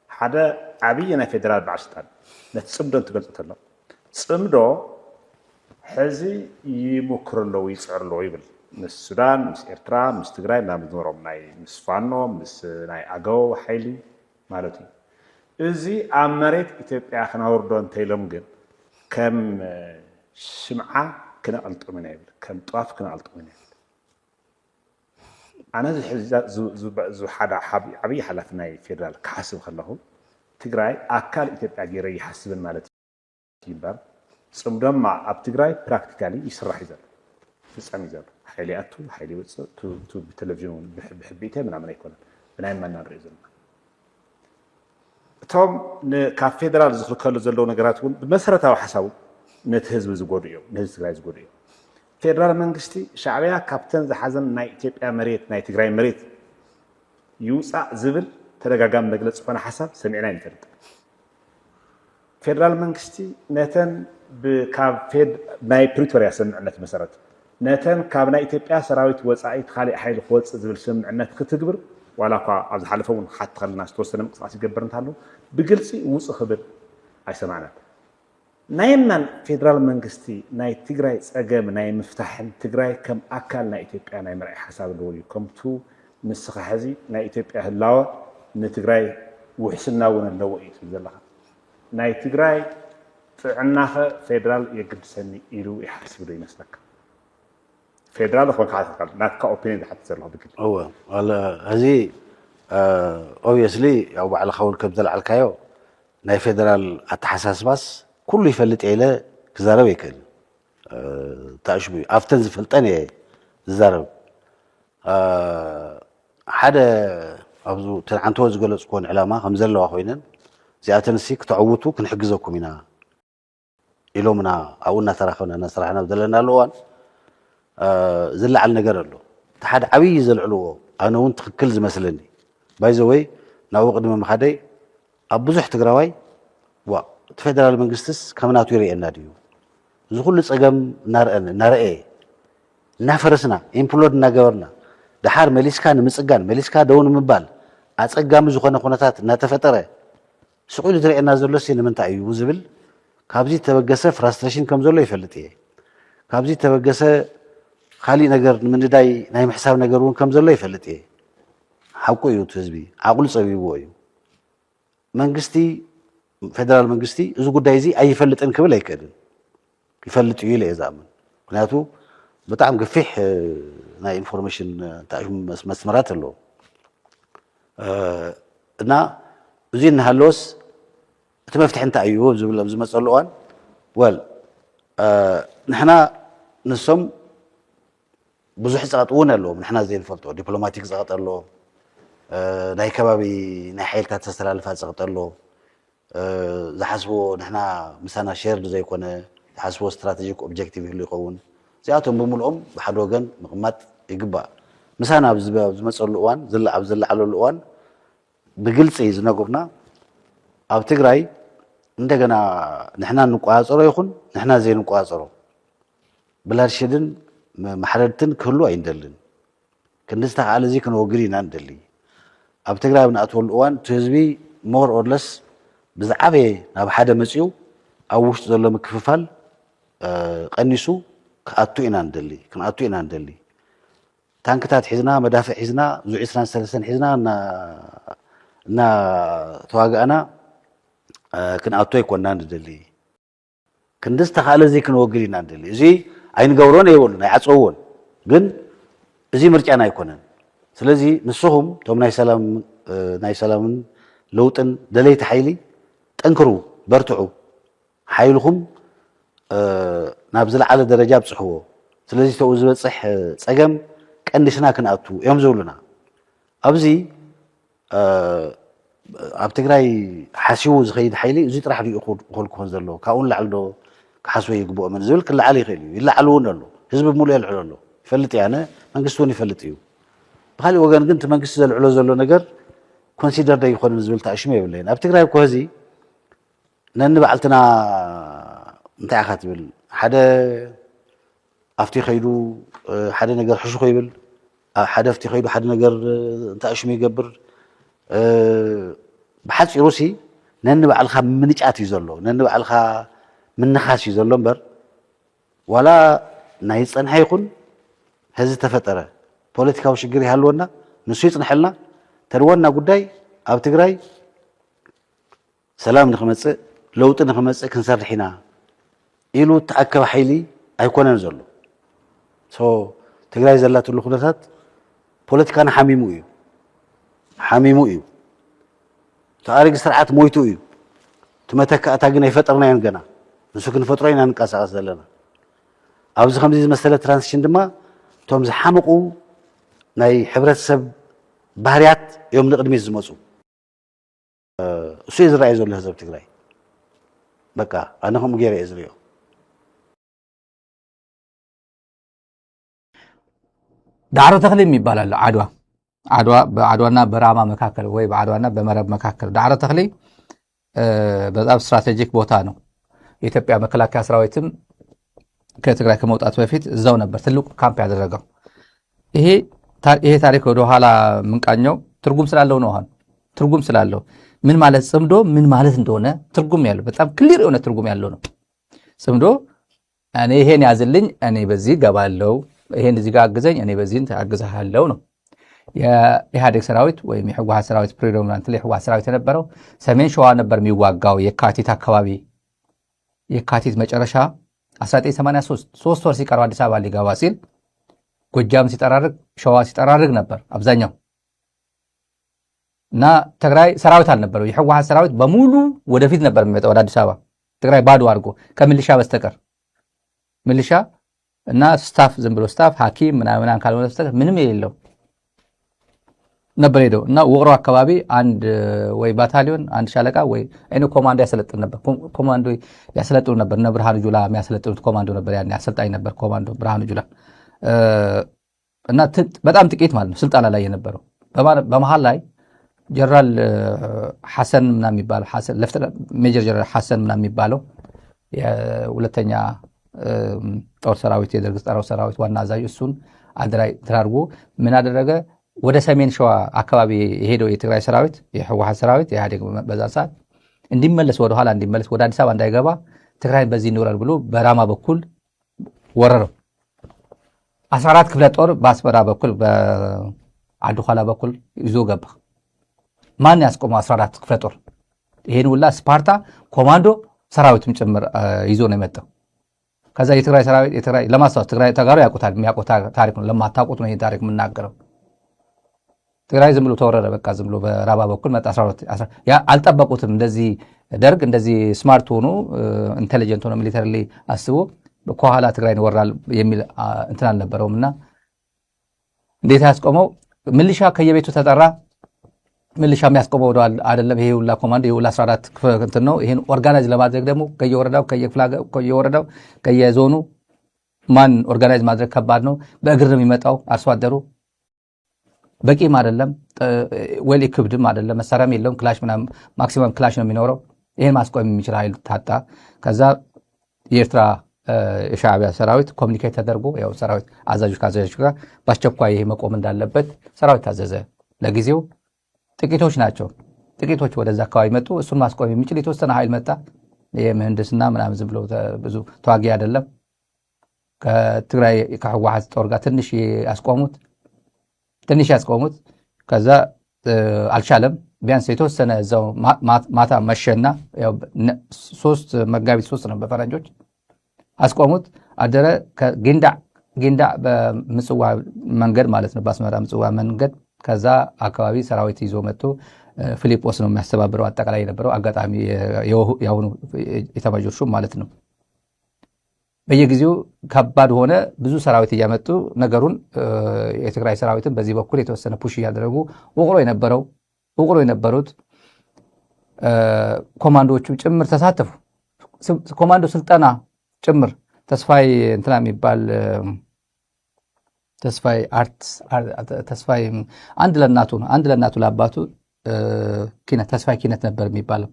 ሓደ ዓብዪ ናይ ፌደራል በዓል ስልጣን ነቲ ፅምዶ እንትገልፆ ተሎ ፅምዶ ሕዚ ይሞክሩ ኣለዉ ይፅዕሩ ኣለዉ ይብል ምስ ሱዳን ምስ ኤርትራ ምስ ትግራይ ናብ ዝነበሮም ናይ ምስ ፋኖ ምስ ናይ ኣገው ሓይሊ ማለት እዩ እዚ ኣብ መሬት ኢትዮጵያ ክነውርዶ እንተኢሎም ግን ከም ሽምዓ ክነቐልጦም ኢና ይብል ከም ጧፍ ክነቐልጦም ኢና ይብል ኣነ ሓደ ዓብዪ ሓላፊ ናይ ፌደራል ክሓስብ ከለኹ ትግራይ ኣካል ኢትዮጵያ ገይረ ይሓስብን ማለት እዩ እምበር ፅምዶማ ኣብ ትግራይ ፕራክቲካሊ ይስራሕ እዩ ዘሎ ፍፀም እዩ ዘሎ ሓይሊ ኣቱ ሓይሊ ይወፅእ ብቴሌቪዥን እውን ብሕቢእተ ምናምን ኣይኮነን ብናይ ማና ንሪኦ ዘለና እቶም ካብ ፌደራል ዝኽልከሉ ዘለዉ ነገራት እውን ብመሰረታዊ ሓሳቡ ነቲ ህዝቢ ዝጎዱ እዮም ነህዝቢ ትግራይ ዝጎዱ እዮም ፌደራል መንግስቲ ሻዕብያ ካብተን ዝሓዘን ናይ ኢትዮጵያ መሬት ናይ ትግራይ መሬት ይውፃእ ዝብል ተደጋጋሚ መግለፂ ዝኾነ ሓሳብ ሰሚዕና ይንፈልጥ ፌደራል መንግስቲ ነተን ካብ ናይ ፕሪቶርያ ስምምዕነት መሰረት ነተን ካብ ናይ ኢትዮጵያ ሰራዊት ወፃኢ እቲ ካሊእ ሓይሊ ክወፅእ ዝብል ስምምዕነት ክትግብር ዋላ እኳ ኣብ ዝሓለፈ እውን ሓቲ ከለና ዝተወሰነ ምንቅስቃስ ይገብር እንተሃለዉ ብግልፂ ውፁ ክብል ኣይሰማዕናን። ናይ የማን ፌደራል መንግስቲ ናይ ትግራይ ፀገም ናይ ምፍታሕን ትግራይ ከም ኣካል ናይ ኢትዮጵያ ናይ ምርኣይ ሓሳብ ኣለዎ እዩ። ከምቱ ንስኻ ሕዚ ናይ ኢትዮጵያ ህላወ ንትግራይ ውሕስና እውን ኣለዎ እዩ ትብል ዘለኻ። ናይ ትግራይ ጥዕናኸ ፌደራል የግድሰኒ ኢሉ ይሓስብ ዶ ይመስለካ? ፌደራል ኾንካ ሓተትካ ናትካ ኦፒኒን ዝሓትት ዘለኹ ብግል እወ ኣለ እዚ ኦብቪየስሊ ያው ባዕልኻ እውን ከም ዘልዓልካዮ ናይ ፌደራል ኣተሓሳስባስ ኩሉ ይፈልጥ ኢለ ክዛረብ ኣይክእል ታሽሙ ኣብተን ዝፈልጠን እየ ዝዛረብ ሓደ ኣብዚ ትንዓንተወ ዝገለፅኮን ዕላማ ከም ዘለዋ ኮይነን እዚኣተን ሲ ክተዕውቱ ክንሕግዘኩም ኢና ኢሎምና ኣብኡ እናተራኸብና እናሰራሕና ኣብ ዘለና ኣለዋን ዝለዓል ነገር ኣሎ እቲ ሓደ ዓብዪ ዘልዕልዎ ኣነ እውን ትኽክል ዝመስለኒ ባይዘወይ ናብኡ ቅድሚ ምኻደይ ኣብ ብዙሕ ትግራዋይ ዋ እቲ ፌደራል መንግስትስ ከም ናቱ ይርእየና ድዩ እዚ ኩሉ ፀገም እናርአን እናረአየ እናፈረስና ኢምፕሎድ እናገበርና ደሓር መሊስካ ንምፅጋን መሊስካ ደው ንምባል ኣፀጋሚ ዝኾነ ኩነታት እናተፈጠረ ስቕ ኢሉ ዝርእየና ዘሎሲ ንምንታይ እዩ ዝብል ካብዚ ተበገሰ ፍራስትሬሽን ከም ዘሎ ይፈልጥ እየ። ካብዚ ተበገሰ ካሊእ ነገር ንምንዳይ ናይ ምሕሳብ ነገር እውን ከም ዘሎ ይፈልጥ እየ። ሓቁ እዩ እቲ ህዝቢ ዓቕሉ ፀቢብዎ እዩ። መንግስቲ ፌደራል መንግስቲ እዚ ጉዳይ እዚ ኣይፈልጥን ክብል ኣይክእልን። ይፈልጥ እዩ ኢለ እየ ዝኣምን። ምክንያቱ ብጣዕሚ ገፊሕ ናይ ኢንፎርሜሽን መስመራት ኣለዎ። እና እዚ እናሃለወስ እቲ መፍትሒ እንታይ እዩ ዝብል ኣብ ዝመፀሉ እዋን ወል ንሕና ንሶም ብዙሕ ፀቐጥ እውን ኣለዎም ንሕና ዘይንፈልጦ ዲፕሎማቲክ ፀቐጥ ኣለዎም ናይ ከባቢ ናይ ሓይልታት ተስተላልፋ ፀቕጥ ኣለዎም ዝሓስብዎ ንሕና ምሳና ሸርድ ዘይኮነ ዝሓስብዎ ስትራቴጂክ ኦብጀክቲቭ ይህሉ ይኸውን እዚኣቶም ብምልኦም ብሓደ ወገን ምቕማጥ ይግባእ ምሳና ኣብ ዝመፀሉ እዋን ኣብ ዝለዓለሉ እዋን ብግልፂ ዝነግሩና ኣብ ትግራይ እንደገና ንሕና እንቆፃፀሮ ይኹን ንሕና ዘይንቆፃፀሮ ብላድሽድን ማሕረድትን ክህሉ ኣይንደልን ክንዲ ዝተኻኣለ እዚ ክነወግድ ኢና ንደሊ ኣብ ትግራይ ኣብ ንኣትወሉ እዋን እቲ ህዝቢ more or less ብዝዓበየ ናብ ሓደ መፂኡ ኣብ ውሽጡ ዘሎ ምክፍፋል ቀኒሱ ክኣቱ ኢና ንደሊ ክንኣቱ ኢና ንደሊ ታንክታት ሒዝና መዳፍዕ ሒዝና ዙ ዕስራን ሰለስተን ሒዝና እና ተዋጋእና ክንኣቱ ኣይኮና ንደሊ ክንዲ ዝተኻእለ እዚ ክንወግድ ኢና ንደሊ እዚ ኣይንገብሮን የበሉን ኣይዓፀውዎን ግን እዚ ምርጫና ኣይኮነን ስለዚ ንስኹም እቶም ናይ ሰላም ናይ ሰላምን ለውጥን ደለይቲ ሓይሊ ጠንክሩ በርትዑ ሓይልኹም ናብ ዝለዓለ ደረጃ ኣብፅሕዎ ስለዚ ተብኡ ዝበፅሕ ፀገም ቀንዲስና ክንኣቱ እዮም ዝብሉና ኣብዚ ኣብ ትግራይ ሓሲቡ ዝኸይድ ሓይሊ እዚ ጥራሕ ድዩ ክኾን ክኾን ዘለዎ ካብኡ ንላዕሊ ዶ ክሓስቦ ይግብኦምን ዝብል ክለዓል ይኽእል እዩ ይለዓል እውን ኣሎ ህዝቢ ብምሉእ የልዕሎ ኣሎ ይፈልጥ እየ ኣነ መንግስቲ እውን ይፈልጥ እዩ ብካሊእ ወገን ግን እቲ መንግስቲ ዘልዕሎ ዘሎ ነገር ኮንሲደር ዶ ይኾንን ዝብል ተኣሽሙ የብለይን ኣብ ትግራይ እኮ ህዚ ነንባዕልትና እንታይ ኢኻ ትብል ሓደ ኣብቲ ከይዱ ሓደ ነገር ሕሹኹ ይብል ሓደ ኣብቲ ከይዱ ሓደ ነገር እንታይ ኣሽሙ ይገብር ብሓፂሩ ሲ ነንባዕልኻ ምንጫት እዩ ዘሎ ነንባዕልኻ ምንኻስ እዩ ዘሎ እምበር ዋላ ናይ ዝፀንሐ ይኹን ሕዚ ዝተፈጠረ ፖለቲካዊ ሽግር ይሃልወና ንሱ ይፅንሐልና ተድዋና ጉዳይ ኣብ ትግራይ ሰላም ንክመፅእ ለውጢ ንክመፅእ ክንሰርሕ ኢና ኢሉ እተኣከበ ሓይሊ ኣይኮነን ዘሎ ትግራይ ዘላትሉ ኩነታት ፖለቲካና ሓሚሙ እዩ ሓሚሙ እዩ ተኣረጊ ስርዓት ሞይቱ እዩ ትመተካእታ ግን ኣይፈጠርናዮን ገና ንሱ ክንፈጥሮ ኢና ንንቀሳቀስ ዘለና ኣብዚ ከምዚ ዝመሰለ ትራንስሽን ድማ እቶም ዝሓመቁ ናይ ሕብረተሰብ ባህርያት እዮም ንቅድሚት ዝመፁ እሱ እዩ ዝረኣይ ዘሎ ህዝብ ትግራይ በቃ ኣነ ከምኡ ገይረ እየ ዝሪኦ ዳዕሮ ተኽሊ የሚባል አለ። አድዋ አድዋ በአድዋና በራማ መካከል ወይ በአድዋና በመረብ መካከል ዳዕሮ ተኽሊ በጣም ስትራቴጂክ ቦታ ነው። የኢትዮጵያ መከላከያ ሰራዊትም ከትግራይ ከመውጣቱ በፊት እዛው ነበር ትልቁ ካምፕ ያደረገው። ይሄ ታሪክ ወደኋላ ምንቃኘው ትርጉም ስላለው ነው። አሁን ትርጉም ስላለው ምን ማለት ጽምዶ ምን ማለት እንደሆነ ትርጉም ያለው በጣም ክሊር የሆነ ትርጉም ያለው ነው። ጽምዶ እኔ ይሄን ያዝልኝ፣ እኔ በዚህ ገባለው፣ ይሄን እዚህ ጋር አግዘኝ፣ እኔ በዚህ አግዝሃለው ነው። የኢህአዴግ ሰራዊት ወይም የህወሀት ሰራዊት፣ ፕሪዶሚናንት የህወሀት ሰራዊት የነበረው ሰሜን ሸዋ ነበር የሚዋጋው። የካቲት አካባቢ፣ የካቲት መጨረሻ አስራ ዘጠኝ ሰማንያ ሶስት፣ ሶስት ወር ሲቀረው አዲስ አበባ ሊገባ ሲል ጎጃም ሲጠራርግ፣ ሸዋ ሲጠራርግ ነበር አብዛኛው። እና ትግራይ ሰራዊት አልነበረው። የህወሀት ሰራዊት በሙሉ ወደፊት ነበር የሚመጣው ወደ አዲስ አበባ፣ ትግራይ ባዶ አድርጎ፣ ከምልሻ በስተቀር። ምልሻ እና ስታፍ፣ ዝም ብሎ ስታፍ፣ ሐኪም ምናምን ካልሆነ በስተቀር ምንም የሌለው ነበር ሄደው። እና ውቅሮ አካባቢ አንድ ወይ ባታሊዮን፣ አንድ ሻለቃ ወይ አይነ ኮማንዶ ያሰለጥን ነበር። ኮማንዶ ያሰለጥኑ ነበር። እነ ብርሃኑ ጁላ የሚያሰለጥኑት ኮማንዶ ነበር። ያኔ አሰልጣኝ ነበር ኮማንዶ ብርሃኑ ጁላ። እና በጣም ጥቂት ማለት ነው ስልጠና ላይ የነበረው። በመሀል ላይ ጀነራል ሐሰን ምናምን የሚባለው፣ ሜጀር ጀነራል ሐሰን ምናምን የሚባለው የሁለተኛ ጦር ሰራዊት፣ የደርግ ጸረ ሰራዊት ዋና አዛዥ፣ እሱን አደራጅ ተደርጎ ምን አደረገ? ወደ ሰሜን ሸዋ አካባቢ የሄደው የትግራይ ሰራዊት፣ የህወሀት ሰራዊት፣ የኢህአዴግ በዛ ሰዓት እንዲመለስ፣ ወደኋላ እንዲመለስ፣ ወደ አዲስ አበባ እንዳይገባ፣ ትግራይን በዚህ እንውረር ብሎ በራማ በኩል ወረረው። አስራ አራት ክፍለ ጦር በአስመራ በኩል፣ በአድኳላ በኩል ይዞ ገባ። ማን ያስቆመው? አስራ አራት ክፍለ ጦር። ይሄን ሁላ ስፓርታ ኮማንዶ ሰራዊትም ጭምር ይዞ ነው የመጣው። ከዛ የትግራይ ሰራዊት፣ የትግራይ፣ ለማስታወስ፣ ትግራይ፣ ተጋሩ ያውቁታል፣ የሚያውቁት ታሪክ ነው። ለማታውቁት ነው ይሄ ታሪክ የምናገረው። ትግራይ ዝም ብሎ ተወረረ። በቃ ዝም ብሎ በራባ በኩል መጣ። አስራ ሁለት፣ አልጠበቁትም። እንደዚህ ደርግ እንደዚህ ስማርት ሆኖ፣ ኢንቴሊጀንት ሆኖ፣ ሚሊተሪሊ አስቦ ከኋላ ትግራይን ይወራል የሚል እንትን አልነበረውም። እና እንዴት ያስቆመው? ምልሻ ከየቤቱ ተጠራ። ምልሻ የሚያስቆመው ወደ አይደለም። ይሄ ሁላ ኮማንዶ፣ ይሄ ሁላ አስራ አራት ክፍለ እንትን ነው። ይሄን ኦርጋናይዝ ለማድረግ ደግሞ ከየወረዳው፣ ከየክፍለ ሀገር፣ ከየወረዳው፣ ከየዞኑ ማን ኦርጋናይዝ ማድረግ ከባድ ነው። በእግር ነው የሚመጣው አርሶ አደሩ። በቂም አይደለም፣ ዌል ኢኩፕድም አይደለም፣ መሳሪያም የለውም። ክላሽ ምናምን፣ ማክሲመም ክላሽ ነው የሚኖረው። ይሄን ማስቆም የሚችል ኃይል ታጣ። ከዛ የኤርትራ የሻዕቢያ ሰራዊት ኮሚኒኬት ተደርጎ፣ ያው ሰራዊት አዛዦች ከአዛዦች ጋር በአስቸኳይ ይሄ መቆም እንዳለበት ሰራዊት ታዘዘ። ለጊዜው ጥቂቶች ናቸው፣ ጥቂቶች ወደዛ አካባቢ መጡ። እሱን ማስቆም የሚችል የተወሰነ ኃይል መጣ። የምህንድስና ምናምን ዝም ብሎ ብዙ ተዋጊ አይደለም። ከትግራይ ከህወሓት ጦር ጋር ትንሽ ያስቆሙት፣ ትንሽ ያስቆሙት። ከዛ አልቻለም። ቢያንስ የተወሰነ እዛው ማታ መሸና፣ ሶስት፣ መጋቢት ሶስት ነው በፈረንጆች፣ አስቆሙት። አደረ። ከጊንዳዕ፣ ጊንዳዕ በምጽዋ መንገድ ማለት ነው፣ በአስመራ ምጽዋ መንገድ፣ ከዛ አካባቢ ሰራዊት ይዞ መጥቶ፣ ፊሊጶስ ነው የሚያስተባብረው አጠቃላይ የነበረው። አጋጣሚ የአሁኑ ኢታማዦር ሹም ማለት ነው። በየጊዜው ከባድ ሆነ። ብዙ ሰራዊት እያመጡ ነገሩን፣ የትግራይ ሰራዊትን በዚህ በኩል የተወሰነ ፑሽ እያደረጉ፣ ውቅሮ የነበረው፣ ውቅሮ የነበሩት ኮማንዶዎቹ ጭምር ተሳተፉ። ኮማንዶ ስልጠና ጭምር። ተስፋይ እንትና የሚባል፣ ተስፋይ አርት፣ ተስፋይ አንድ ለእናቱ ነው፣ አንድ ለእናቱ ለአባቱ ኪነት፣ ተስፋይ ኪነት ነበር የሚባለው።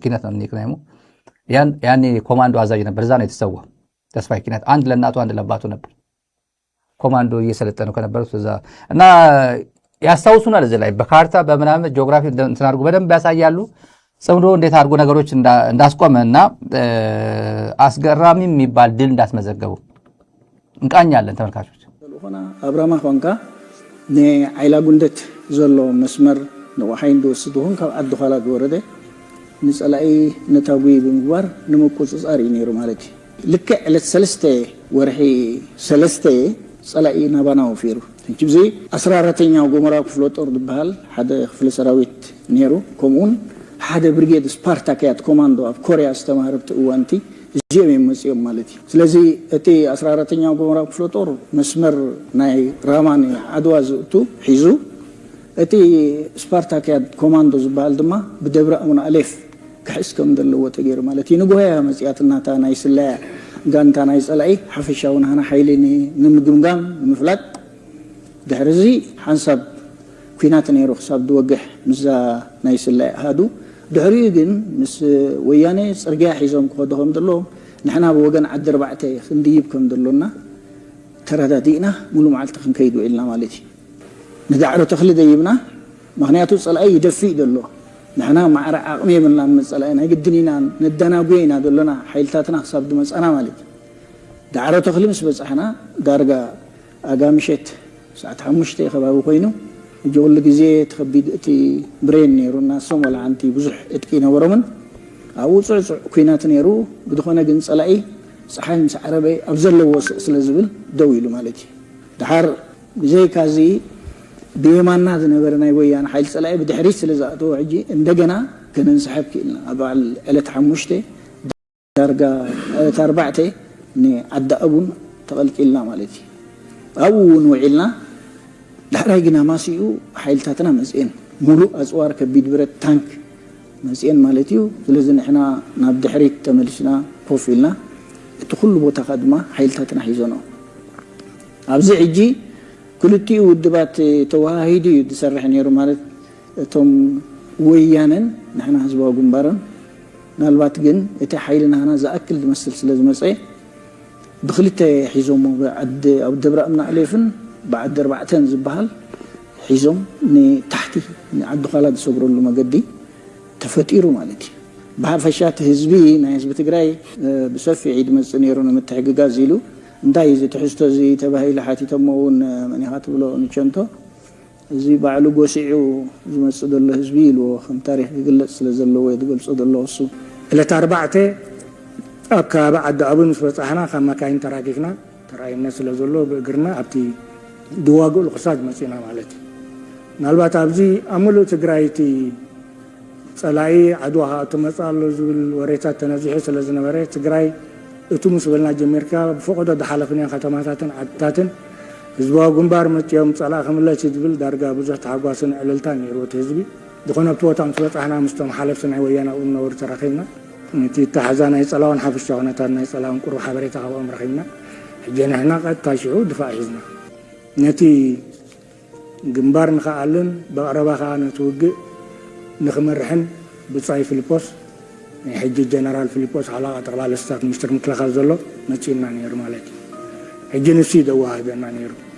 ኪነት ነው ኒክኔሙ። ያኔ ኮማንዶ አዛዥ ነበር። እዛ ነው የተሰዋ ተስፋይ ኪነት። አንድ ለእናቱ አንድ ለአባቱ ነበር። ኮማንዶ እየሰለጠኑ ከነበሩት እዛ እና ያስታውሱናል። እዚህ ላይ በካርታ በምናምን ጂኦግራፊ እንትን አድርጎ በደንብ ያሳያሉ። ጽምዶ እንዴት አድርጎ ነገሮች እንዳስቆመ እና አስገራሚ የሚባል ድል እንዳስመዘገቡ እንቃኛለን ተመልካቾች። ዝኾና ኣብ ራማ ኳንካ ንዓይላ ጉንደት ዘሎ መስመር ንቑሓይን ዝወስድ ይኹን ካብ ዓዲ ዃላ ዝወረደ ንጸላኢ ነታጒ ብምግባር ንምቁጽጻር እዩ ነይሩ ማለት እዩ። ልክዕ ዕለት ሰለስተ ወርሒ ሰለስተ ጸላኢ ናባና ወፊሩ። ሕጂ ብዚ ዓሰርተ ኣራተኛው ጎመራ ክፍለ ጦር ዝበሃል ሓደ ክፍለ ሰራዊት ነይሩ። ከምኡውን ሓደ ብርጌድ ስፓርታክያት ኮማንዶ ኣብ ኮርያ ዝተማህረ ኣብቲ እዋንቲ እዚኦም እዮም መጺኦም ማለት እዩ። ስለዚ እቲ ዓሰርተ ኣራተኛው ጎመራ ክፍለ ጦር መስመር ናይ ራማ ንዓድዋ ዝእቱ ሒዙ፣ እቲ ስፓርታክያት ኮማንዶ ዝበሃል ድማ ብደብረ ኣቡነ ኣሌፍ ክሕዝ ከም ዘለዎ ተገይሩ ማለት እዩ። ንጎያ መጺኣትና እታ ናይ ስለያ ጋንታ ናይ ጸላኢ ሓፈሻዊ ናህና ሓይሊ ንምግምጋም ንምፍላጥ። ድሕሪ እዚ ሓንሳብ ኲናት ነይሩ ክሳብ ዝወግሕ ምስዛ ናይ ስለያ ኣሃዱ። ድሕሪኡ ግን ምስ ወያነ ጽርግያ ሒዞም ክኸዱ ከም ዘለዎም፣ ንሕና ብወገን ዓዲ ኣርባዕተ ክንድይብ ከም ዘሎና ተረዳዲእና፣ ሙሉ መዓልቲ ክንከይድ ውዒልና ማለት እዩ። ንዳዕሮ ተኽሊ ደይብና፣ ምኽንያቱ ጸላኢ ይደፍእ ዘሎ። ንሕና ማዕረ ዓቕሚ የብልናን፣ መጸላኢ ናይ ግድን ኢና፣ ነዳናጉየ ኢና ዘሎና፣ ሓይልታትና ክሳብ ዝመጻና ማለት እዩ። ዳዕሮ ተኽሊ ምስ በጻሕና፣ ዳርጋ ኣጋ ምሸት ሰዓት ሓሙሽተ ከባቢ ኮይኑ፣ ሕጂ ኩሉ ግዜ እቲ ከቢድ፣ እቲ ብሬን ነይሩ፣ እና እሶም ዋላ ሓንቲ ብዙሕ ዕጥቂ ኣይነበሮምን። ኣብኡ ጽዕጹዕ ኲናት ነይሩ። ብዝኾነ ግን ጸላኢ ጸሓይ ምስ ዓረበ ኣብ ዘለዎ ስቕ ስለ ዝብል ደው ኢሉ ማለት እዩ። ደሓር ብዘይካዚ ብየማንና ዝነበረ ናይ ወያነ ሓይሊ ጸላኢ ብድሕሪት ስለ ዝኣተወ፣ ሕጂ እንደገና ከነንስሕብ ክኢልና። ኣብ በዓል ዕለት ሓሙሽተ ዳርጋ ዕለት ኣርባዕተ ንዓዲ ኣቡን ተቐልቂልና ማለት እዩ። ኣብኡ እውን ውዒልና። ዳሕራይ ግን ኣማሲኡ ሓይልታትና መጽኤን፣ ሙሉእ ኣጽዋር ከቢድ ብረት፣ ታንክ መጽኤን ማለት እዩ። ስለዚ ንሕና ናብ ድሕሪት ተመሊስና ኮፍ ኢልና፣ እቲ ኩሉ ቦታ ከኣ ድማ ሓይልታትና ሒዞኖ። ኣብዚ ሕጂ ክልቲኡ ውድባት ተወሃሂዱ እዩ ዝሰርሕ ነይሩ፣ ማለት እቶም ወያነን ንሕና ህዝባዊ ግንባርን። ምናልባት ግን እቲ ሓይሊ ናህና ዝኣክል ዝመስል ስለ ዝመጸ፣ ብክልተ ሒዞሞ፣ ብዓዲ ኣብ ደብረ እምናእሌፍን ብዓዲ ኣርባዕተን ዝበሃል ሒዞም ንታሕቲ ንዓዲ ዃላ ዝሰግረሉ መገዲ ተፈጢሩ ማለት እዩ። ብሓፈሻ እቲ ህዝቢ፣ ናይ ህዝቢ ትግራይ፣ እ፣ ብሰፊሕ እዩ ዝመጽእ ነይሩ ንምትሕግጋዝ ኢሉ። እንታይ እዩ እዚ ትሕዝቶ እዚ ተባሂሉ ሓቲቶሞ እውን፣ እ፣ መን ኢኻ ትብሎ ንቸንቶ፣ እዚ ባዕሉ ጎሲዑ ዝመጽእ ዘሎ ህዝቢ ኢልዎ፣ ከም ታሪኽ ክግለጽ ስለ ዘለዎ እዩ ዝገልጾ ዘሎ እሱ። ዕለት ኣርባዕተ ኣብ ከባቢ ዓዲ ኣቡን ምስ በጻሕና፣ ካብ መካይን ተራጊፍና፣ ተራእይነት ስለ ዘሎ ብእግርና ኣብቲ ድዋጉ ልኹሳት መጺና ማለት እዩ። ምናልባት ኣብዚ ኣብ ሙሉእ ትግራይ እቲ ጸላኢ ዓድዋ ክኣቱ መጽእ ኣሎ ዝብል ወሬታት ተነዚሑ ስለ ዝነበረ፣ ትግራይ እቱ ምስ በልና ጀሚርካ ብፈቐዶ ዝሓለፍናዮ ከተማታትን ዓድታትን ህዝባዊ ግንባር መጺኦም ጸላኢ ክምለስ እዩ ዝብል ዳርጋ ብዙሕ ተሓጓስን ዕልልታን ነይርዎ እቲ ህዝቢ። ዝኾነ ኣብቲ ቦታ ምስ በጻሕና ምስቶም ሓለፍቲ ናይ ወያነ ኣብኡ ዝነበሩ ተራኺብና። እቲ ኣተሓሕዛ ናይ ጸላውን ሓፈሻዊ ኩነታት ናይ ጸላውን ቁሩብ ሓበሬታ ካብኦም ረኺብና። ሕጂ ንሕና ቀጥታ ሽዑ ድፋዕ ሒዝና። ነቲ ግንባር ንኽኣልን ብቐረባ ከኣ ነቲ ውግእ ንኽመርሕን ብጻይ ፊልጶስ፣ ናይ ሕጂ ጀነራል ፊልጶስ ሓለቓ ጠቕላሊ ስታፍ ሚኒስትር ምክልኻል ዘሎ መጺኡና ነይሩ ማለት እዩ። ሕጂ ንሱ እዩ ዘወሃህደና ነይሩ።